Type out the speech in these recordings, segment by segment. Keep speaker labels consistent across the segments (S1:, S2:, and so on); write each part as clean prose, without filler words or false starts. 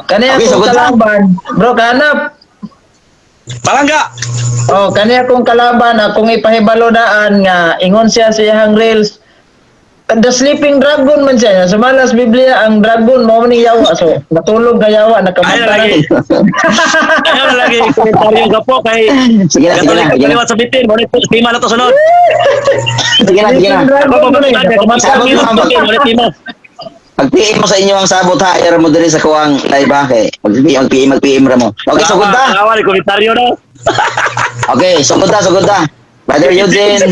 S1: Kani
S2: Okay,
S1: akong
S2: sugod na.
S1: Kalaban. Bro, kahanap.
S3: Palangga.
S1: Oh, kani akong kalaban, akong ipahibalo daan nga ingon siya sa iyang reels. The sleeping dragon man siya. Sumala sa Biblia, ang dragon mao man ni yawa. So, natulog nga yawa,
S3: Ayaw
S1: nakamata na.
S3: Lagi. Ayaw na lagi komentaryo ka po kay
S2: Sige na, sige na,
S3: Katolik
S2: sige na.
S3: kaliwat sa bitin. Mo ni tema na to sunod.
S2: Sige na, sige na.
S1: Sleeping dragon
S3: Ako
S1: man ni,
S3: pa
S1: nakamata.
S2: Sabot
S3: na.
S2: mo,
S3: Mo ni tema.
S2: Pag-PM mo sa inyo ang sabot ha, ra mo diri sa kuwang live ha kay. Mag-PM, mag-PM, mag-PM ra mo. Okay, sugod ta.
S3: Awa ni komentaryo no.
S2: Okay, sugod ta, sugod ta. Brother Eugene.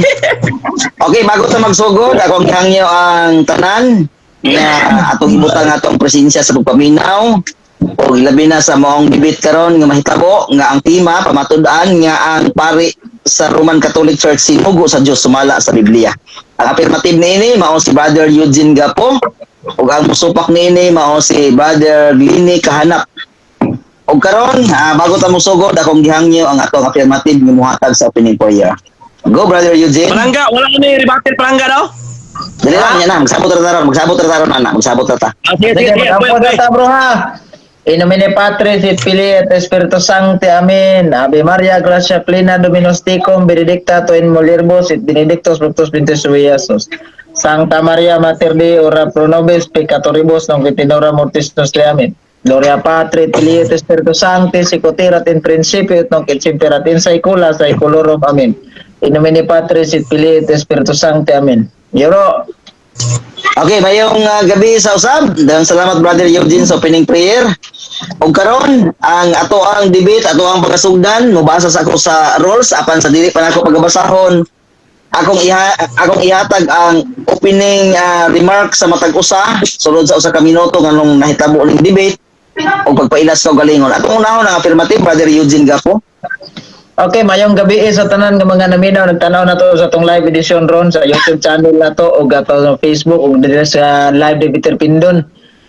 S2: Okay, bago ta magsugod, akong gihangyo ang tanan nga atong ibutang atong presensya sa pagpaminaw o labi na sa maong debate karon nga mahitabo nga ang tema pamatud-an nga ang pari sa Roman Catholic Church sinugo sa Dios sumala sa Biblia. Ang affirmative niini mao si Brother Eugene Gapo ug ang musupak niini mao si Brother Glenny Kahanap. Og karon, bago ta mosugod, akong gihangyo ang atong affirmative nga mohatag sa opening prayer. Go, Brother Eugene.
S3: Palangga, wala ni rebuttal, palangga daw.
S2: Dali lang yan na, magsabot ra taron, magsabot ra taron ana, magsabot ra ta.
S3: Ah, sige,
S1: Sige,
S3: sige, sige.
S1: mag-ampo na ta, bro, ha. In nomine Patris et Filii et Spiritus Sancti. Amen. Ave Maria, gratia plena, Dominus tecum, benedicta tu in mulieribus et benedictus fructus ventris tui, Iesus. Sancta Maria, Mater Dei, ora pro nobis peccatoribus, nunc et in hora mortis nostrae. Amen. Gloria Patri et Filii et Spiritus Sancti, sicut erat in principio et nunc et semper et in saecula saeculorum. Amen. In nomine Patris et Filii et Spiritus Sancti. Amen. Yo, bro.
S2: Okay, mayong gabi sa usab. Daghang salamat, Brother Eugene, sa opening prayer. Og karon, ang ato ang debate, ato ang pagkasugdan, mobasa sa ako sa rules apan sa dili pa nako pagabasahon. Akong ihatag ang opening remark sa matag usa sulod sa usa ka minuto nganong nahitabo ning debate og pagpailas sa galingon. Atong unahon ang affirmative, Brother Eugene Gapo.
S1: Okay, mayong gabi eh sa tanan nga mga naminaw nagtanaw na to sa atong live edition ron sa YouTube channel na to o ato sa Facebook ug diri sa live Debater Pindon.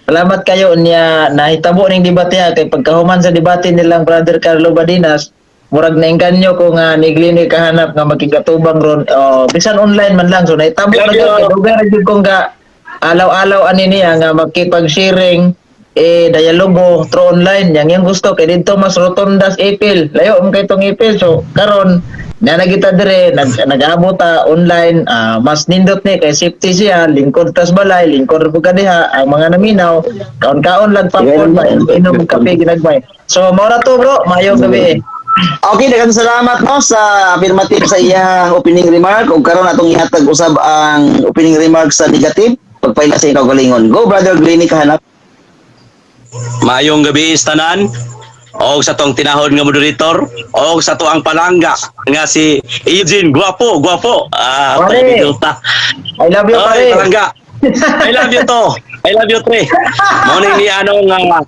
S1: Salamat kayo niya nahitabo ning debate ha, kay pagkahuman sa debate nilang Brother Carlo Badinas, murag naingganyo ko nga ni Glenny Kahanap nga makigatubang ron, oh, bisan online man lang, so nahitabo na gyud kay dugay ra gyud kong ga alaw-alaw ani niya nga makipag-sharing eh dialogo through online yang yung gusto kay didto mas rotondas ipil, layo man kay tong ipil. So karon na nagita dire nag-abot ta online, mas nindot ni kay safety siya, lingkod tas balay, lingkod pud ka diha, ang mga naminaw kaon-kaon lang popcorn ba, inom og kape ginagmay. So mao ra to, bro, maayong gabi eh.
S2: Okay, daghang salamat no sa affirmative sa iyang opening remark ug karon atong ihatag usab ang opening remark sa negative pagpaila sa iyang kaugalingon. Go, Brother Glenny Kahanap.
S3: Maayong gabi tanan og sa tong tinahod nga moderator og sa tuang palangga nga si Eugene Guapo, guwapo. Ah,
S1: Pare.
S3: ta.
S1: I love you,
S3: Oy,
S1: pare.
S3: Palangga. I love you to. I love you, tre. Mao ni ano nga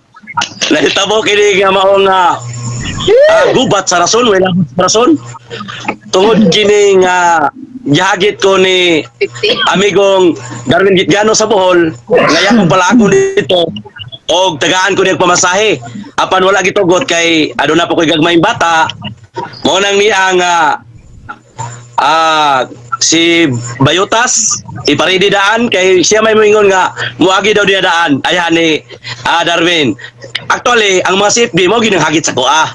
S3: nahitabo kini nga maong gubat sa rason, wala sa rason. Tungod kini nga gihagit ko ni amigong Darwin Gitgano sa Bohol, ngaya kong pala ako dito og tagaan ko niyang pamasahe. Apan wala gitugot kay aduna pa ko'y gagmayng bata. Mao nang niya nga si Bayutas iparidi daan kay siya may moingon nga muagi daw niya daan ayahan ni Darwin. Actually, ang mga CFB mo ginanghagit sa kuha.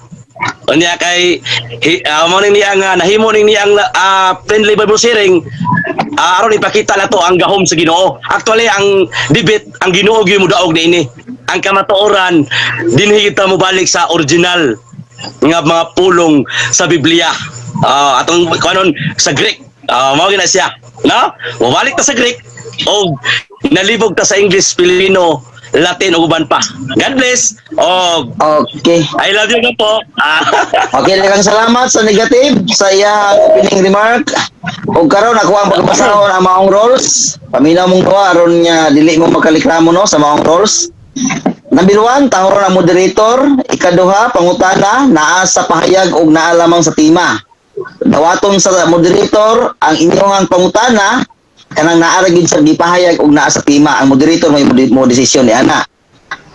S3: Unya kay mo ning niya nga nahimo ning niya ang friendly Bible sharing aron ipakita na to ang gahom sa Ginoo. Actually, ang debate, ang Ginoo gyud mo daog niini. Ang kamatuoran dinhi kita mo balik sa original nga mga pulong sa Biblia. Atong kanon sa Greek. Mao gina siya. No? Mobalik ta sa Greek o nalibog ta sa English, Filipino, Latin ug uban pa. God bless. Og I love you po.
S2: Okay, daghang salamat sa negative sa iyang opening remark. Ug karon ako ang pagbasahon ang maong rules. Paminaw mong duha aron nga dili mo makaliklamo no sa maong rules. Number 1, tahoron ang moderator. Ikaduha, pangutana, naa sa pahayag ug naa lamang sa tema. Dawaton sa moderator ang inyong pangutana kanang naa ra gyud sa gipahayag ug naa sa tema. Ang moderator may mo desisyon ni ana.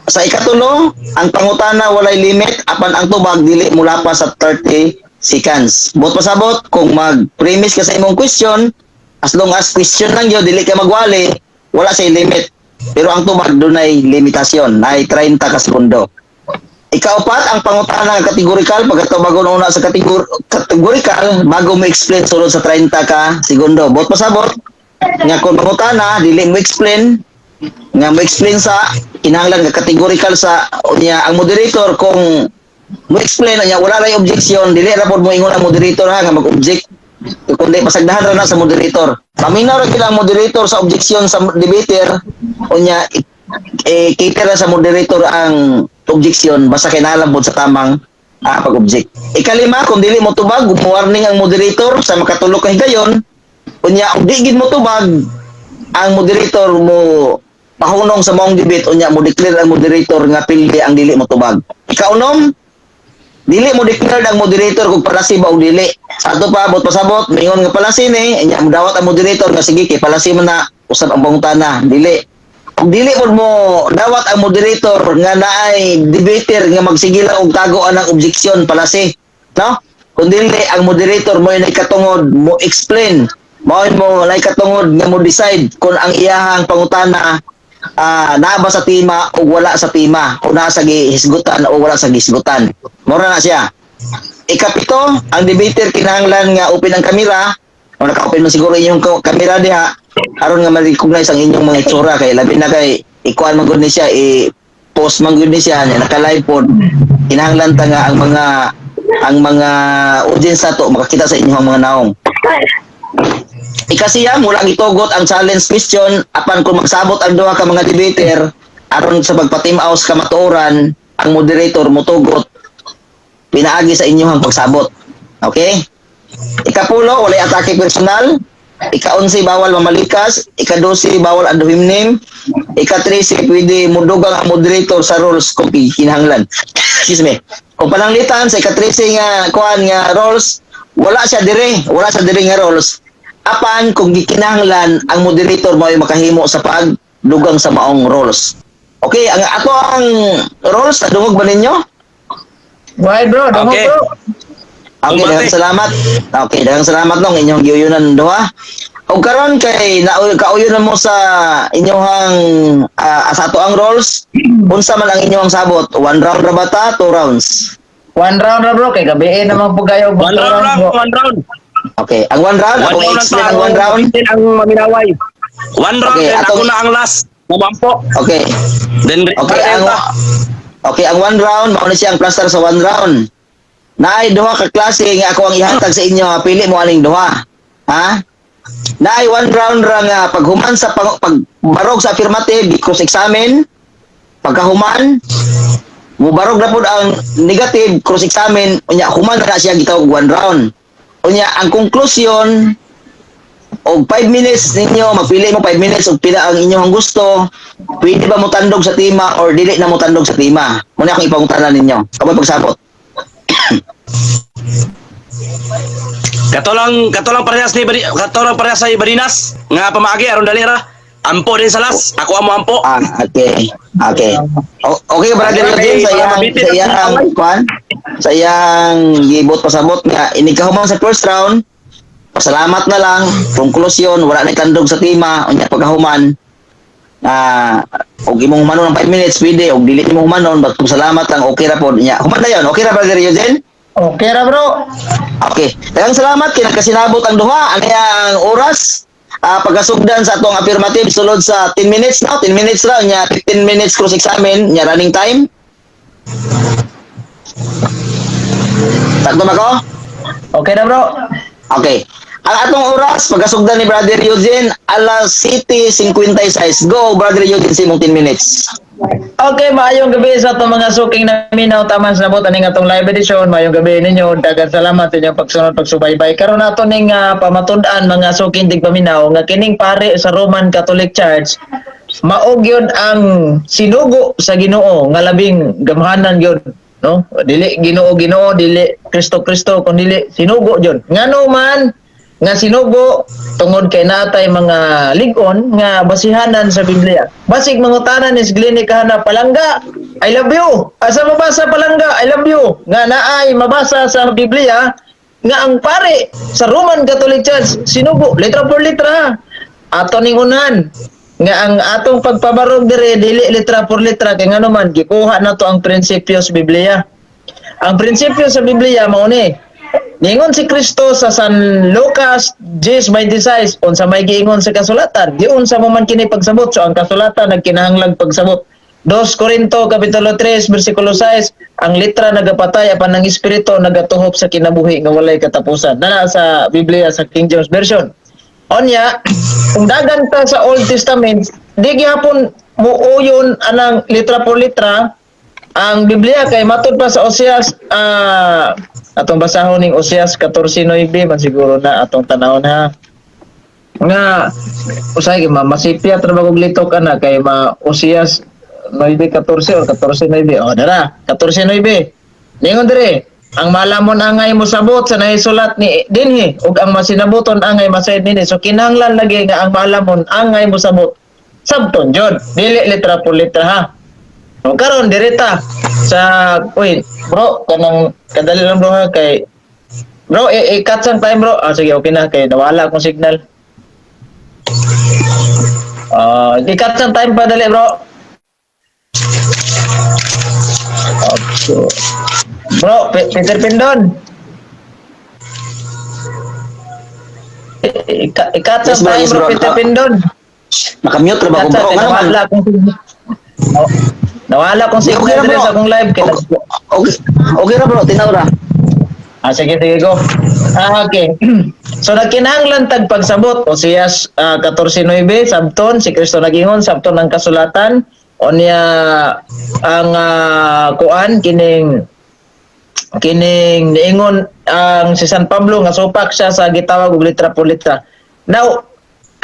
S2: Sa ikatulo, ang pangutana walay limit apan ang tubag dili mula pa sa 30 seconds. Buot pasabot, kung mag-premise ka sa imong question, as long as question lang yun, dili ka magwali, wala say limit. Pero ang tubag dunay limitasyon, ay 30 ka segundo. Ikaupat, ang pangutana nga categorical, pagkatubagon una sa categorical bago mo explain sulod sa 30 ka segundo. Bot pasabot nga kung pangutana dili mo explain, nga mo explain sa kinahanglan nga categorical sa. Unya ang moderator, kung mo explain niya wala ray objection, dili ra pod mo ingon ang moderator ha nga mag-object, kundi pasagdahan ra na sa moderator. Paminaw ra gyud ang moderator sa objection sa debater. Unya eh, cater ra sa moderator ang objection basta kinahanglan pod sa tamang pag-object. Ikalima, kung dili mo tubag, warning ang moderator sa makatulok ka higayon. Unya kung di gid mo tubag, ang moderator mo pahunong sa maong debate. Unya mo declare ang moderator nga pildi ang dili mo tubag. Ikaunom, dili mo declare ang moderator kung palasi ba o dili. Sa ato pa, bot pasabot, mingon nga palasi ni, unya mo dawat ang moderator nga sige kay palasi man na, usab ang pangutana, dili. Kung dili mo mo dawat ang moderator nga naay debater nga magsige lang og tago ang objection palasi, no? Kung dili, ang moderator mo nay katungod mo explain, mao mo nay katungod nga mo decide kung ang iyahang pangutana naa ba sa tema o wala sa tema o naa sa gihisgutan o wala sa gihisgutan. Mora na siya. Ikapito, ang debater kinahanglan nga open ang kamera o naka-open man siguro inyong kamera diha aron nga ma-recognize ang inyong mga itsura, kay labi na kay ikuan man gud ni siya, i-post man gud ni siya nya naka-live pod. Kinahanglan ta nga ang mga audience nato makakita sa inyong mga naong. Ikasiyam, wala gitugot ang challenge question, apan kung magsabot ang duha ka mga debater aron sa pagpatim-aw sa kamatuoran, ang moderator motugot pinaagi sa inyong pagsabot. Okay? Ikapulo, walay atake personal. Ika-11, bawal mamalikas. Ika-12, bawal ad hominem. Ika-13, pwede mudugang ang moderator sa rules kung kinahanglan. Excuse me. Kung pananglitan sa ika-13 nga kuan nga rules, wala siya dire, wala siya dire nga rules. Apan kung gikinahanglan, ang moderator mo ay makahimo sa pagdugang sa maong rules. Okay, ang ato ang rules, nadungog ba ninyo?
S1: Why, bro? Dungog,
S3: Okay.
S1: bro.
S2: Okay,
S3: Kumbate.
S2: Daghang salamat. Okay, daghang salamat nong inyong giyuyunan duha. Og karon kay na kauyunan mo sa inyong sa ato ang roles, unsa man ang inyong sabot? One round ra ba ta, two rounds?
S1: One round ra, bro, kay gabi naman po kayo.
S3: One round lang, one round.
S2: Okay, ang one round,
S3: One
S2: ako
S3: round lang
S2: i-explain
S3: pa.
S2: ang one round.
S3: Ang maminaway. One round,
S2: Okay,
S3: then ako na ang last. Mamampo.
S2: Okay.
S3: Then,
S2: Okay, ang Okay, ang one round, mao na siya ang plaster sa one round. Naay duha ka klase nga ako ang ihatag sa inyo, ha. Pili mo aning duha. Ha? Naay one round ra nga paghuman sa pagbarog sa affirmative, cross examine, pagkahuman mubarog na pud ang negative, cross examine, unya human na siya gitawag one round. Unya ang conclusion og 5 minutes ninyo, magpili mo 5 minutes og pila ang inyong gusto, pwede ba mo tandog sa tema or dili na mo tandog sa tema. Muna akong ipangutana ninyo. Kamoy pagsabot.
S3: Kato lang parehas sa Barinas nga pamaagi aron dali ra. Ampo din sa las. Ako ang moampo.
S2: Ah, okay. Okay. Okay, Brother Eugene, sa iyang kwan, sa iyang gibot pasabot nga inig kahuman sa first round, pasalamat na lang, konklusyon, wala na tandog sa tema, unya pagkahuman, og imong humanon ng 5 minutes pwede, og dili imong humanon, but kung salamat lang, okay ra pod. Unya, human na yon, okay ra, Brother Eugene?
S1: Okay ra, bro.
S2: Okay. Daghang salamat kay nagkasinabot ang duha. Ano ang oras? Pagkasugdan sa atong affirmative sulod sa 10 minutes, no? 10 minutes ra nya, 15 minutes cross examine nya, running time. Sakto ba ko?
S1: Okay na, bro.
S2: Okay. Ang atong oras pagkasugdan ni Brother Eugene alas 7:56. Go, Brother Eugene, sa imong 10 minutes.
S1: Okay, maayong gabi sa atong mga suking naminaw taman sa nabot aning atong live edition. Maayong gabi ninyo. Daghang salamat sa inyong pagsunod, pagsubaybay. Karon ato ning pamatud-an, mga suking tigpaminaw, nga kining pare sa Roman Catholic Church mao gyud ang sinugo sa Ginoo nga labing gamhanan gyud, no? Dili Ginoo Ginoo, dili Kristo Kristo, kun dili sinugo gyud. Ngano man nga sinugo? Tungod kay natay mga lig-on nga basihanan sa Biblia. Basig mangutana ni Glenny kahana, "Palangga, I love you. Asa mabasa, palangga, I love you?" Nga naay mabasa sa Biblia nga ang pare sa Roman Catholic Church sinugo, letra por letra. Ato ning unahan. Nga ang atong pagpabarog dire dili litra por litra kay ngano man gikuha nato ang prinsipyo sa Biblia. Ang prinsipyo sa Biblia mao ni: Ningon si Kristo sa San Lucas 10:26, unsa may giingon sa kasulatan, giunsa mo man kini pagsabot. So ang kasulatan nagkinahanglag pagsabot. 2 Corinto kapitulo 3 bersikulo 6, ang litra nagapatay apan ang espiritu nagatuhop sa kinabuhi nga walay katapusan. Naa sa Biblia sa King James Version. Onya, kung dagan ta sa Old Testament, di gihapon muuyon anang litra por litra ang Biblia kay matud pa sa Oseas, atong basahon ning Oseas 14:9 man siguro na atong tanawon ha, nga usay ma masipya tra bagong litok ana kay ma Oseas 9:14 or 14:9. Oh, dara 14:9, ningon dire: "Ang malamon angay mosabot sa nahisulat ni dinhi ug ang masinabuton angay masayod dinhi." So kinahanglan lagi nga ang malamon angay mosabot, sabton jud, dili litra por litra ha. O karon direta sa, uy bro, kanang kadali lang bro ha, kay bro i-cut sang time bro. Ah, sige, okay na kay nawala akong signal. Ah, i-cut sang time pa, dali bro. Okay. Bro, Peter Pindon. I-cut sang
S2: Yes, bro,
S1: time
S2: yes,
S1: bro,
S2: bro.
S1: Peter Pindon.
S2: Nakamute ra ba ko
S1: Cut
S2: bro?
S1: kay
S2: Nga naman.
S1: nawala akong signal. Oh, nawala akong
S2: Okay
S1: signal
S2: ra
S1: dire
S2: bro.
S1: sa akong live kay
S2: Okay, okay ra bro, tinaw ra.
S1: Ah, sige, sige, go. Ah, okay. So, nagkinahanglan tag pagsabot. Oseas 14:9, sabton, si Kristo nagingon, sabton ang kasulatan. O niya, ang kuan, kining, kining niingon ang si San Pablo nga supak siya sa gitawag og litra por litra. Now,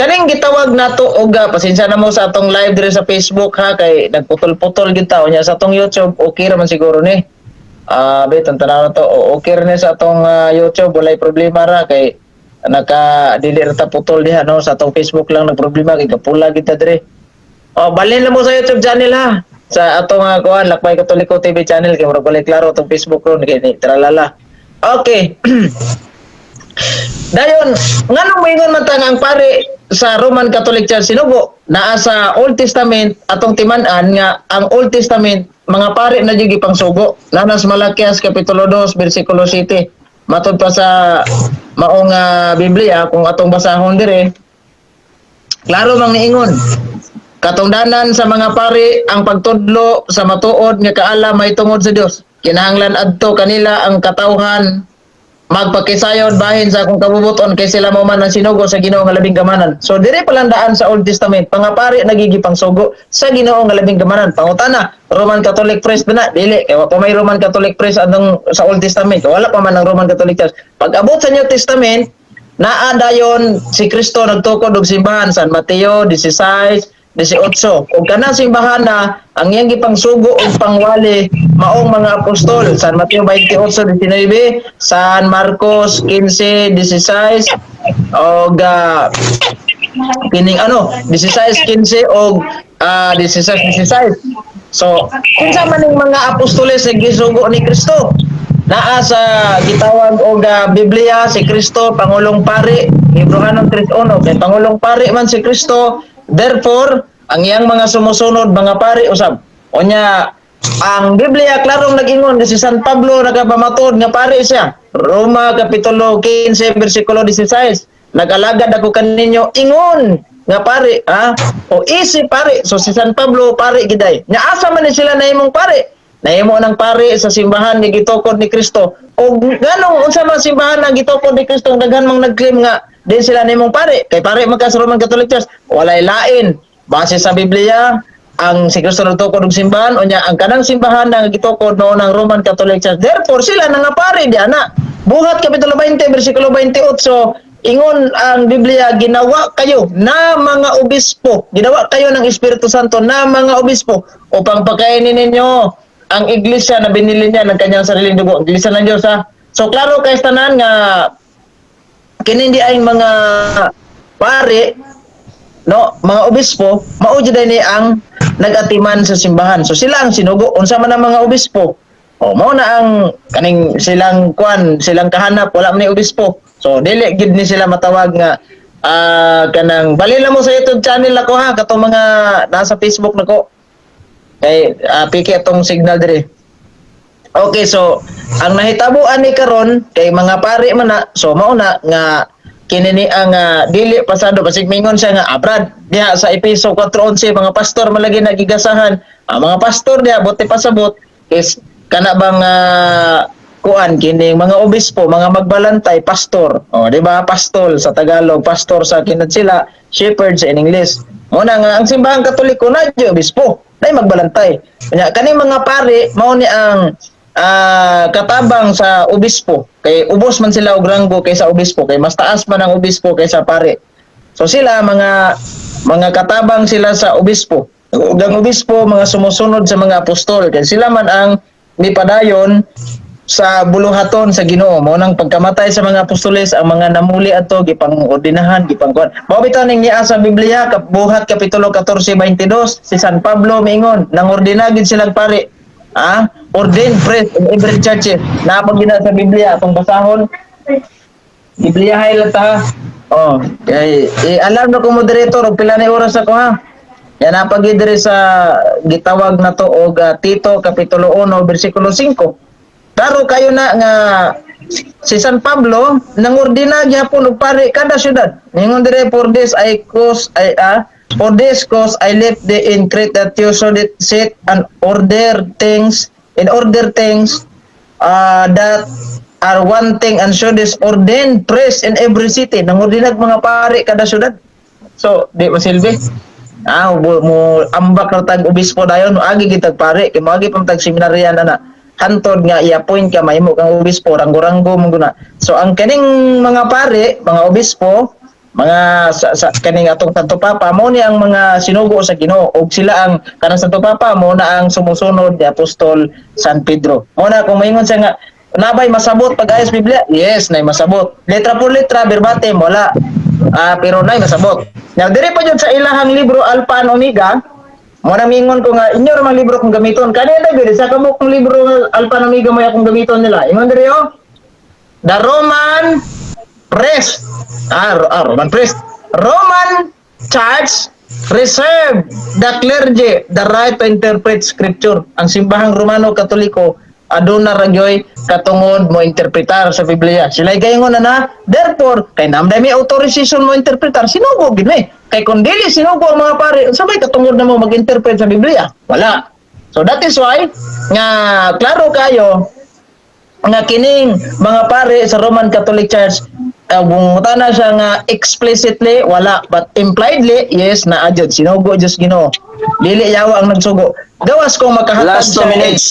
S1: kaning gitawag nato og pasensya na mo sa atong live dire sa Facebook ha, kay nagputol-putol gyud ta. Unya sa atong YouTube okay ra man siguro ni. Ah, be tanaw na to. O, okay ra ni sa atong YouTube, walay problema ra kay naka dili ra ta putol diha no, sa atong Facebook lang nagproblema kay kapula kita dire. Oh, balhin lang mo sa YouTube channel ha. Sa atong kuan Lakbay Katoliko TV channel kay murag walay klaro atong Facebook ron kay ni tralala. Okay. Dayon, nganong moingon man ta nga ang pare sa Roman Catholic Church sinugo? Naa sa Old Testament atong timan-an nga ang Old Testament mga pare na jud gipangsugo. Nanas Malakias kapitulo 2 bersikulo 7. Matod pa sa maong Biblia kung atong basahon dire, klaro mang niingon: "Katungdanan sa mga pari ang pagtudlo sa matuod nga kaalam mahitungod sa Dios. Kinahanglan adto kanila ang katawhan magpakisayod bahin sa akong kabubuton kay sila mo man ang sinugo sa Ginoo nga labing gamanan." So dire palandaan sa Old Testament, mga pari nagigipangsugo sa Ginoo nga labing gamanan. Pangutana, Roman Catholic priest ba na? Dili, kay wa pa may Roman Catholic priest anong sa Old Testament. Wala pa man ang Roman Catholic Church. Pag abot sa New Testament, naa dayon si Kristo nagtukod og simbahan, San Mateo 16:18. Ug kanang simbahan na ang iyang gipangsugo og pangwali maong mga apostol, San Mateo 28:19, San Marcos 15:16 og kining ano 16:15 og 16:16. So kinsa man ning mga apostoles nga gisugo ni Kristo? Naa sa gitawag og Biblia si Kristo pangulong pari, Hebreohanon 3:1, kay pangulong pari man si Kristo, therefore ang iyang mga sumusunod mga pari usab. Unya ang Biblia klarong nag-ingon nga si San Pablo nakapamatod nga pari siya. Roma kapitulo 15 bersikulo 16. "Nag-alagad ako kaninyo ingon nga pari ha o isi pari." So si San Pablo pari giday. Nya asa man ni sila nahimong pari? Nahimo ng pari sa simbahan nga gitukod ni Kristo. O nganong unsa man simbahan nga gitukod ni Kristo ang daghan mang nag-claim nga din sila nahimong pari? Kay pari man ka sa Roman Catholic Church, walay lain. Base sa Biblia, ang si Kristo nagtukod og simbahan, unya ang kanang simbahan nga gitukod mao ng Roman Catholic Church. Therefore sila nga pari di ana. Buhat kapitulo 20 bersikulo 28, ingon ang Biblia, "Ginawa kayo na mga obispo, ginawa kayo ng Espiritu Santo na mga obispo upang pakainin ninyo ang iglesia na binili niya ng kanyang sariling dugo." Iglesia ng Diyos ha. So klaro kay tanan nga kini di ay mga pari no, mga obispo mao jud ni ang nag-atiman sa simbahan. So sila ang sinugo. Unsa man ang mga obispo? O mao na ang kaning silang kwan, silang kahanap, wala man ni obispo. So dili gid ni sila matawag nga Kanang bali lang mo sa YouTube channel ako ha, katong mga nasa Facebook nako. Kay piki atong signal dire. Okay, so ang nahitabuan ni karon kay mga pari man na, so mao na nga kini ni ang dili pasado, basig mingon siya nga abrad diha sa Epeso 4:11, mga pastor malagi nagigasahan. Ang mga pastor diha buti pasabot is kana bang kuan kining mga obispo, mga magbalantay, pastor. Oh, di ba? Pastol sa Tagalog, pastor sa kinad sila, shepherds in English. Muna nga ang Simbahang Katoliko na obispo, dai magbalantay. Nya kaning mga pari mao ni ang katabang sa obispo kay ubos man sila og ranggo kaysa obispo, kay mas taas man ang obispo kaysa pare. So sila mga katabang sila sa obispo. Ug ang obispo mga sumusunod sa mga apostol kay sila man ang mipadayon sa buluhaton sa Ginoo. Mao nang pagkamatay sa mga apostoles, ang mga namuli ato gipang-ordinahan, gipangkuan. Mao bitaw ning niya sa Biblia, Buhat kapitulo 14:22, si San Pablo miingon nangordina gid silang pare. Ordained priest in every church. Naa pag gina sa Biblia atong basahon. Biblia hay lang ta. Oh, kay eh, alam na ko, moderator, og pila ni oras ako ha. Yan na pag diri sa gitawag na to og Tito kapitulo 1 bersikulo 5. Klaro kayo na nga si San Pablo nangordina gyapon og pare kada syudad. Ningon dire, "For this cause I left thee in Crete, that you should set and order things in order things that are wanting and should is ordain priests in every city." Nangordinag mga pare kada syudad. So, di masilbi. Mo ambak ra tag obispo dayon, agi gitag pare kay moagi pang tag seminaryan ana. Hantod nga i-appoint ka, mahimo kang obispo, ranggo-ranggo mo guna. So ang kaning mga pare, mga obispo, mga sa kaning atong Santo Papa mo ni ang mga sinugo sa Ginoo ug sila ang kanang Santo Papa mo na ang sumusunod ni Apostol San Pedro. Mo na kung maingon siya nga nabay masabot pag ayos Biblia, yes, nay masabot. Letra por letra, verbatim, wala. Pero nay masabot. Now, diri pa jud sa ilahang libro Alpha and Omega, mo na mingon ko nga inyo ra mang libro kung gamiton. Kanina gyud sa kamo kong libro nga Alpha and Omega mo akong gamiton nila. Ingon diri oh. The Roman priest. Roman priest. Roman Church reserve the clergy the right to interpret scripture. Ang Simbahang Romano Katoliko aduna ra gyoy katungod mo interpretar sa Biblia. Sila gayngon na na, therefore, kay namday may authorization mo interpretar, sinugo gid may. Kay kung dili sinugo ang mga pare, unsa may katungod na mo mag-interpret sa Biblia? Wala. So that is why nga klaro kayo nga kining mga pare sa Roman Catholic Church, na siya nga explicitly wala, but impliedly yes, na adjud sinugo Diyos Ginoo, dili yawa ang nagsugo. Gawas kung makahatag
S2: Last 2
S1: siya-
S2: minutes.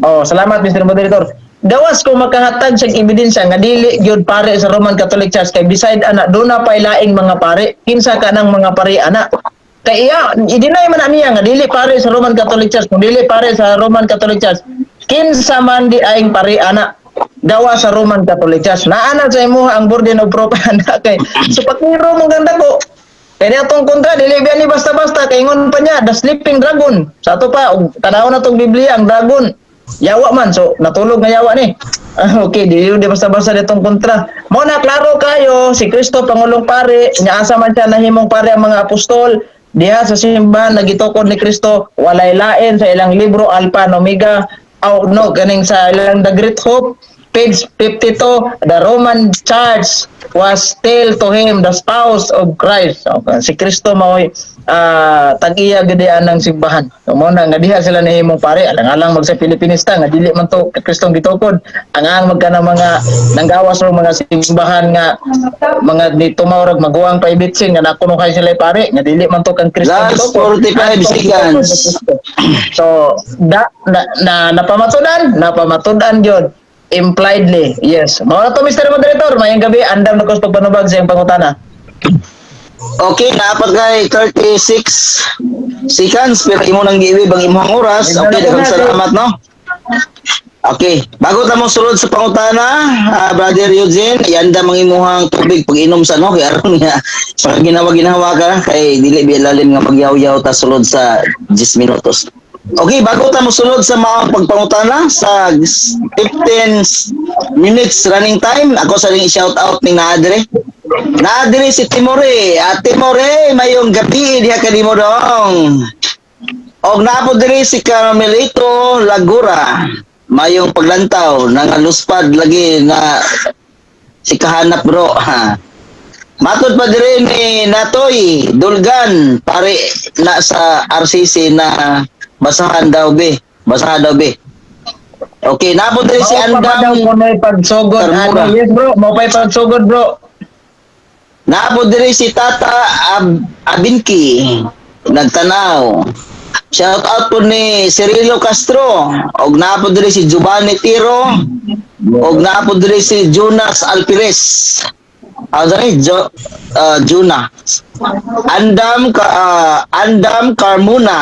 S1: Oh, salamat, Mr. Moderator. Gawas kung makahatag siyang ebidensya nga dili gyud pare sa Roman Catholic Church, kay beside ana duna pa ilaing mga pare. Kinsa ka ng mga pare ana? Kay iya i-deny man na niya nga dili pare sa Roman Catholic Church. Kung dili pare sa Roman Catholic Church, kinsa man di aing pare ana gawa sa Roman Catholic Church? Naa na sa imuha ang burden of proof ana kay so pakiro mo ganda ko. Kaya atong kontra, dili biya ni basta-basta, kay ingon pa niya, the sleeping dragon. Sa ato pa, og tanawon na tong Biblia, ang dragon. Yawa man, so natulog nga yawa ni. Okay, di basta-basta ditong kontra. Mo na klaro kayo, si Kristo pangulong pare, nya asa man siya nahimong pare ang mga apostol, diha sa simbahan nagitukod ni Kristo, walay lain sa ilang libro Alpha and Omega, oh no, ganing sa ilang The Great Hope, page 52, the Roman Church was still to him the spouse of Christ. Okay. Si Kristo mao'y tag-iya gid ng simbahan. So, mo na nga diha sila nahimong pare, alang-alang mag sa Pilipinista nga dili man to Kristong gitukod. Ang ang magka ng mga nanggawas og mga simbahan nga mga ni tumawrag maguwang paibitsin nga nakuno kay sila pare nga dili man to kang Kristong
S2: Last
S1: gitukod.
S2: 45 seconds.
S1: So, da, na, na napamatudan yun. Impliedly, yes. Mao na to, Mr. Moderator. Mayang gabi, andam na ko sa pagpanubag sa iyong pangutana.
S2: Okay, naapat kay 36 seconds pero imo nang giiwib ang imong oras. Okay, daghang salamat, no. Okay, bago ta mo sulod sa pangutana, Brother Eugene, iandam ang imuhang tubig pag inom sa no kay aron nga sa ginawa-ginawa ka kay dili bi lalim nga magyaw-yaw ta sulod sa 10 minutos. Okay, bago ta mo sulod sa mga pagpangutana sa 15 minutes running time, ako sa ring shout out ning naa dire. Na diri si Timore. At Timore, mayong gabi diha kanimo dong. Og naa po diri si Carmelito Lagura. Mayong paglantaw, nangaluspad lagi na si kahanap, bro. Ha. Matod pa diri ni Natoy Dulgan, pare na sa RCC na basahan daw be. Basahan daw be. Okay, naa po diri si
S1: Mao pa ba daw
S2: Andam
S1: kuno'y pagsugod
S2: Carmura.
S1: ani? Yes, bro, mao pa'y pagsugod, bro.
S2: Naa po diri si Tata Abinki nagtanaw. Shout out po ni Cirilo Castro. Og naa po diri si Giovanni Tiro. Og naa po diri si Jonas Alpires. Ah, dali, Juna. Andam Carmona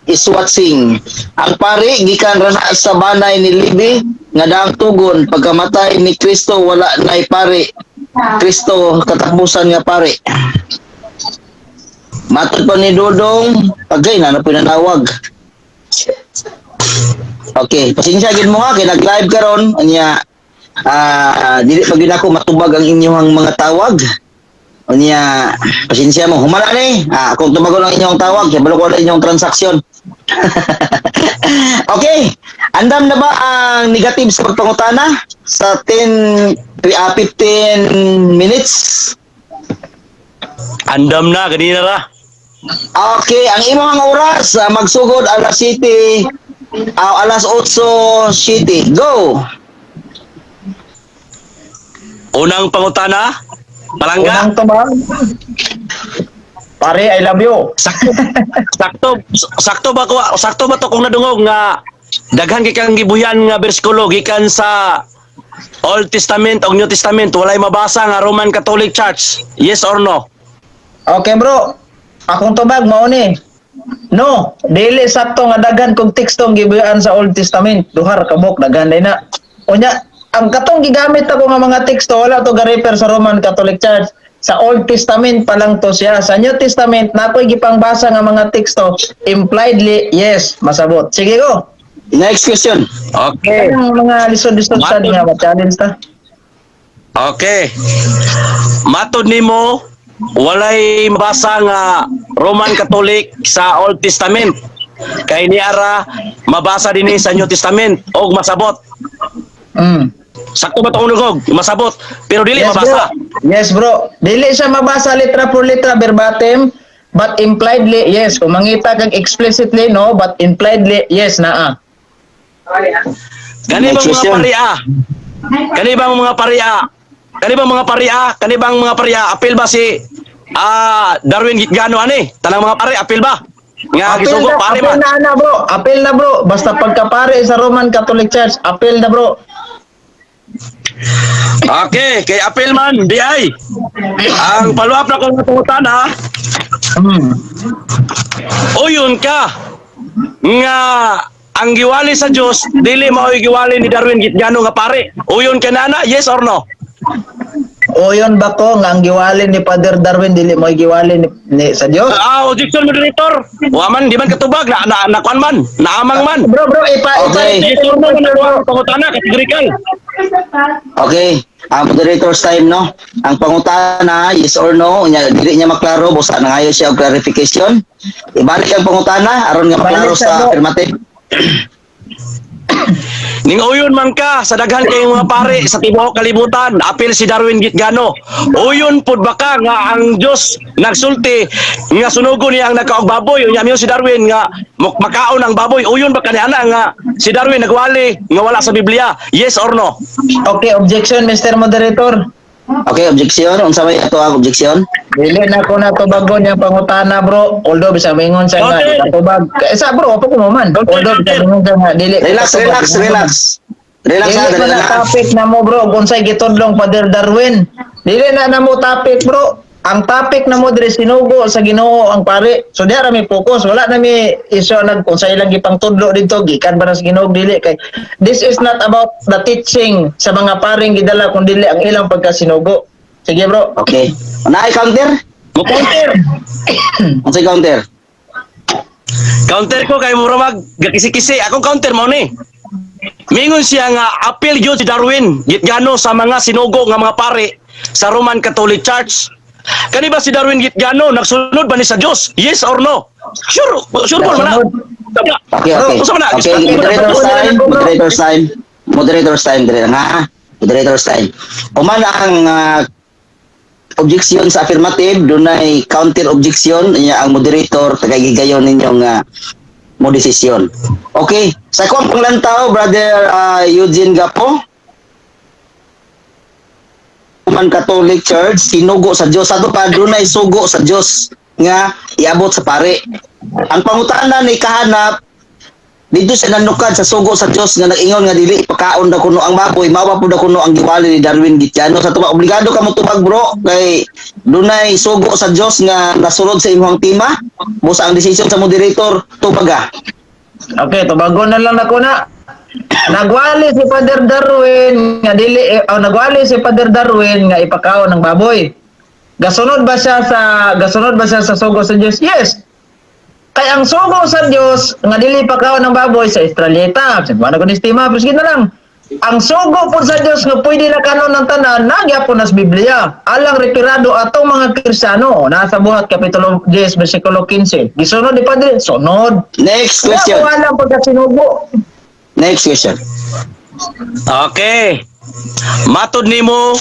S2: is watching. Ang pari gikan ra na sa banay ni Libi nga daang tugon pagkamatay ni Kristo, wala nay pari. Kristo katapusan nga pari. Matod pa ni Dodong, pagkay na na pinanawag. Okay, pasensya gid mo nga kay nag-live karon unya dili pa gid ako matubag ang inyong mga tawag. Unya pasensya mo, humana ni. Kung tubagon ang inyong tawag, kabalo ko na inyong transaksyon. Okay, andam na ba ang negative sa pagpangutana sa 10 15 minutes?
S3: Andam na ganina ra.
S2: Okay, ang imong oras magsugod alas 7, alas 8 City. Go.
S3: Unang pangutana, palangga.
S1: Unang tubag. Pare, I love you.
S3: Sakto sakto sakto ba ko, sakto ba to kung nadungog nga daghan kay kang gibuyan nga bersikulo gikan sa Old Testament o New Testament, walay mabasa nga Roman Catholic Church? Yes or no?
S1: Okay, bro. Akong tubag mao ni. No, dili sakto nga daghan kog teksto ang gibuyan sa Old Testament. Duha ra ka buok, daghan day na. Unya, ang katong gigamit ako nga mga teksto wala to ga-refer sa Roman Catholic Church. Sa Old Testament pa lang to siya. Sa New Testament, nakoy gipangbasa nga mga teksto, impliedly, yes, masabot. Sige go.
S2: Next question.
S3: Okay.
S1: Ang mga lisod-lisod sa nga ma-challenge ta.
S3: Okay. Matod nimo, walay mabasa nga Roman Catholic sa Old Testament. Kay niara mabasa dinhi sa New Testament og masabot. Sakto ba itong unugog? Masabot. Pero dili
S1: Yes,
S3: mabasa.
S1: bro. Yes, bro. Dili siya mabasa litra por litra verbatim, but impliedly, yes. Kung mangita kag explicitly, no, but impliedly, yes, naa.
S3: Kani
S2: Next
S3: bang mga
S2: question.
S3: paria? Kani bang mga paria? Kani bang mga paria? Kani bang mga paria? Apil ba si Darwin Gitgano ani? Tanang mga pare apil ba? Nga
S1: Apil
S3: gisugo
S1: na,
S3: pare
S1: apil
S3: man.
S1: na, ana, bro. Apil na, bro. Basta pagkapare sa Roman Catholic Church, apil na, bro.
S3: Okay, kay apil man, di ay. Ang follow up na kong pangutana, uyon ka nga ang giwali sa Dios dili mao'y giwali ni Darwin Gitgano nga pare. Uyon ka na, yes or no?
S1: Uyon ba ko nga ang giwali ni Father Darwin dili mo giwali ni sa Dios?
S3: Ah, objection, moderator. Wa man, di man katubag na na, na kuan man, naamang man.
S1: Bro, bro, ipa
S2: Okay.
S3: Yes or no man ang pangutana categorical.
S2: Okay. Ang moderator's time, no? Ang pangutana, yes or no, unya, dili niya maklaro, busa nangayo siya og clarification. Ibalik ang pangutana, aron nga maklaro
S1: Balik sa
S2: sa
S1: bro.
S2: affirmative.
S3: Ning uyon man ka sa daghan kayong mga pare sa tibuok kalibutan, apil si Darwin Gitgano. Uyon pud ba ka nga ang Dios nagsulti nga sunugon niya ang nagkaog baboy, unya miyo si Darwin nga makaon ang baboy? Uyon ba kaniana nga si Darwin nagwali nga wala sa Biblia? Yes or no?
S1: Okay, objection, Mr. Moderator.
S2: Okay, objection. Unsa may ato ang objection?
S1: Dili na ko natubagon yung pangutana, bro. Although bisa mingon siya nga di katubag. Eh, sa bro, opo ko mo man.
S3: Okay,
S1: Although bisa
S3: okay.
S1: mingon siya nga dili
S2: Relax,
S1: katubag.
S2: relax, relax. Relax
S1: Dili
S2: ha,
S1: ko
S2: dali
S1: na
S2: na.
S1: topic na mo, bro, kung sa'y gitudlong Father Darwin. Dili na na mo topic, bro. Ang topic na mo dire, sinugo sa Ginoo ang pare. So diha ra mi focus, wala na mi issue nag kung sa ilang gipangtudlo dito gikan ba na sa Ginoo, dili, kay this is not about the teaching sa mga paring gidala kun dili ang ilang pagkasinugo. Sige, bro.
S2: Okay. Naay counter?
S3: Mo counter.
S2: Unsay counter?
S3: Counter ko kay mura mag gakisi-kisi. Akong counter mo ni. Mingon siya nga apil gyud si Darwin Gitgano sa mga sinugo nga mga pare. sa Roman Catholic Church. Kani ba si Darwin Gitgano nagsunod ba ni sa Dios? Yes or no? Sure, sure ba na?
S2: Okay.
S3: Usa man na?
S2: Okay, moderator's time, moderator's time. Moderator's time dire lang ha. Moderator's time. Human ang objection sa affirmative, dunay counter objection niya ang moderator tagagigayon ninyo nga mo desisyon. Okay, sa akong panglantaw, Brother Eugene Gapo, Roman Catholic Church sinugo sa Dios, ato pa dunay sugo sa Dios nga iabot sa pare. Ang pangutana ni kahanap dito sa nanukad sa sugo sa Dios nga nag-ingon nga dili ipakaon daw kuno ang baboy, mao pa pud daw kuno ang giwali ni Darwin Gitiano. Sa tuba obligado ka mo tubag, bro, kay dunay sugo sa Dios nga nasulod sa imong tema. Busa ang desisyon sa moderator, tubaga.
S1: Okay, tubagon na lang nako na. Nagwali si Father Darwin nga dili oh, nagwali si Father Darwin nga ipakaon ng baboy. Gasunod ba siya sa sugo sa Dios? Yes. Kay ang sugo sa Dios nga dili ipakaon ng baboy sa Estrellita, sa buwan ko ni Stima, pero sige na lang. Ang sugo po sa Dios nga pwede na kanon ng tanan, nagyapon na sa Biblia. Alang retirado atong mga Kristiyano, nasa Buhat Kapitulo 10, versikulo 15. Gisunod ni Padre, sunod.
S2: Next question.
S1: Wala ko alam pagka sinugo.
S2: Next question.
S3: Okay. Matod nimo,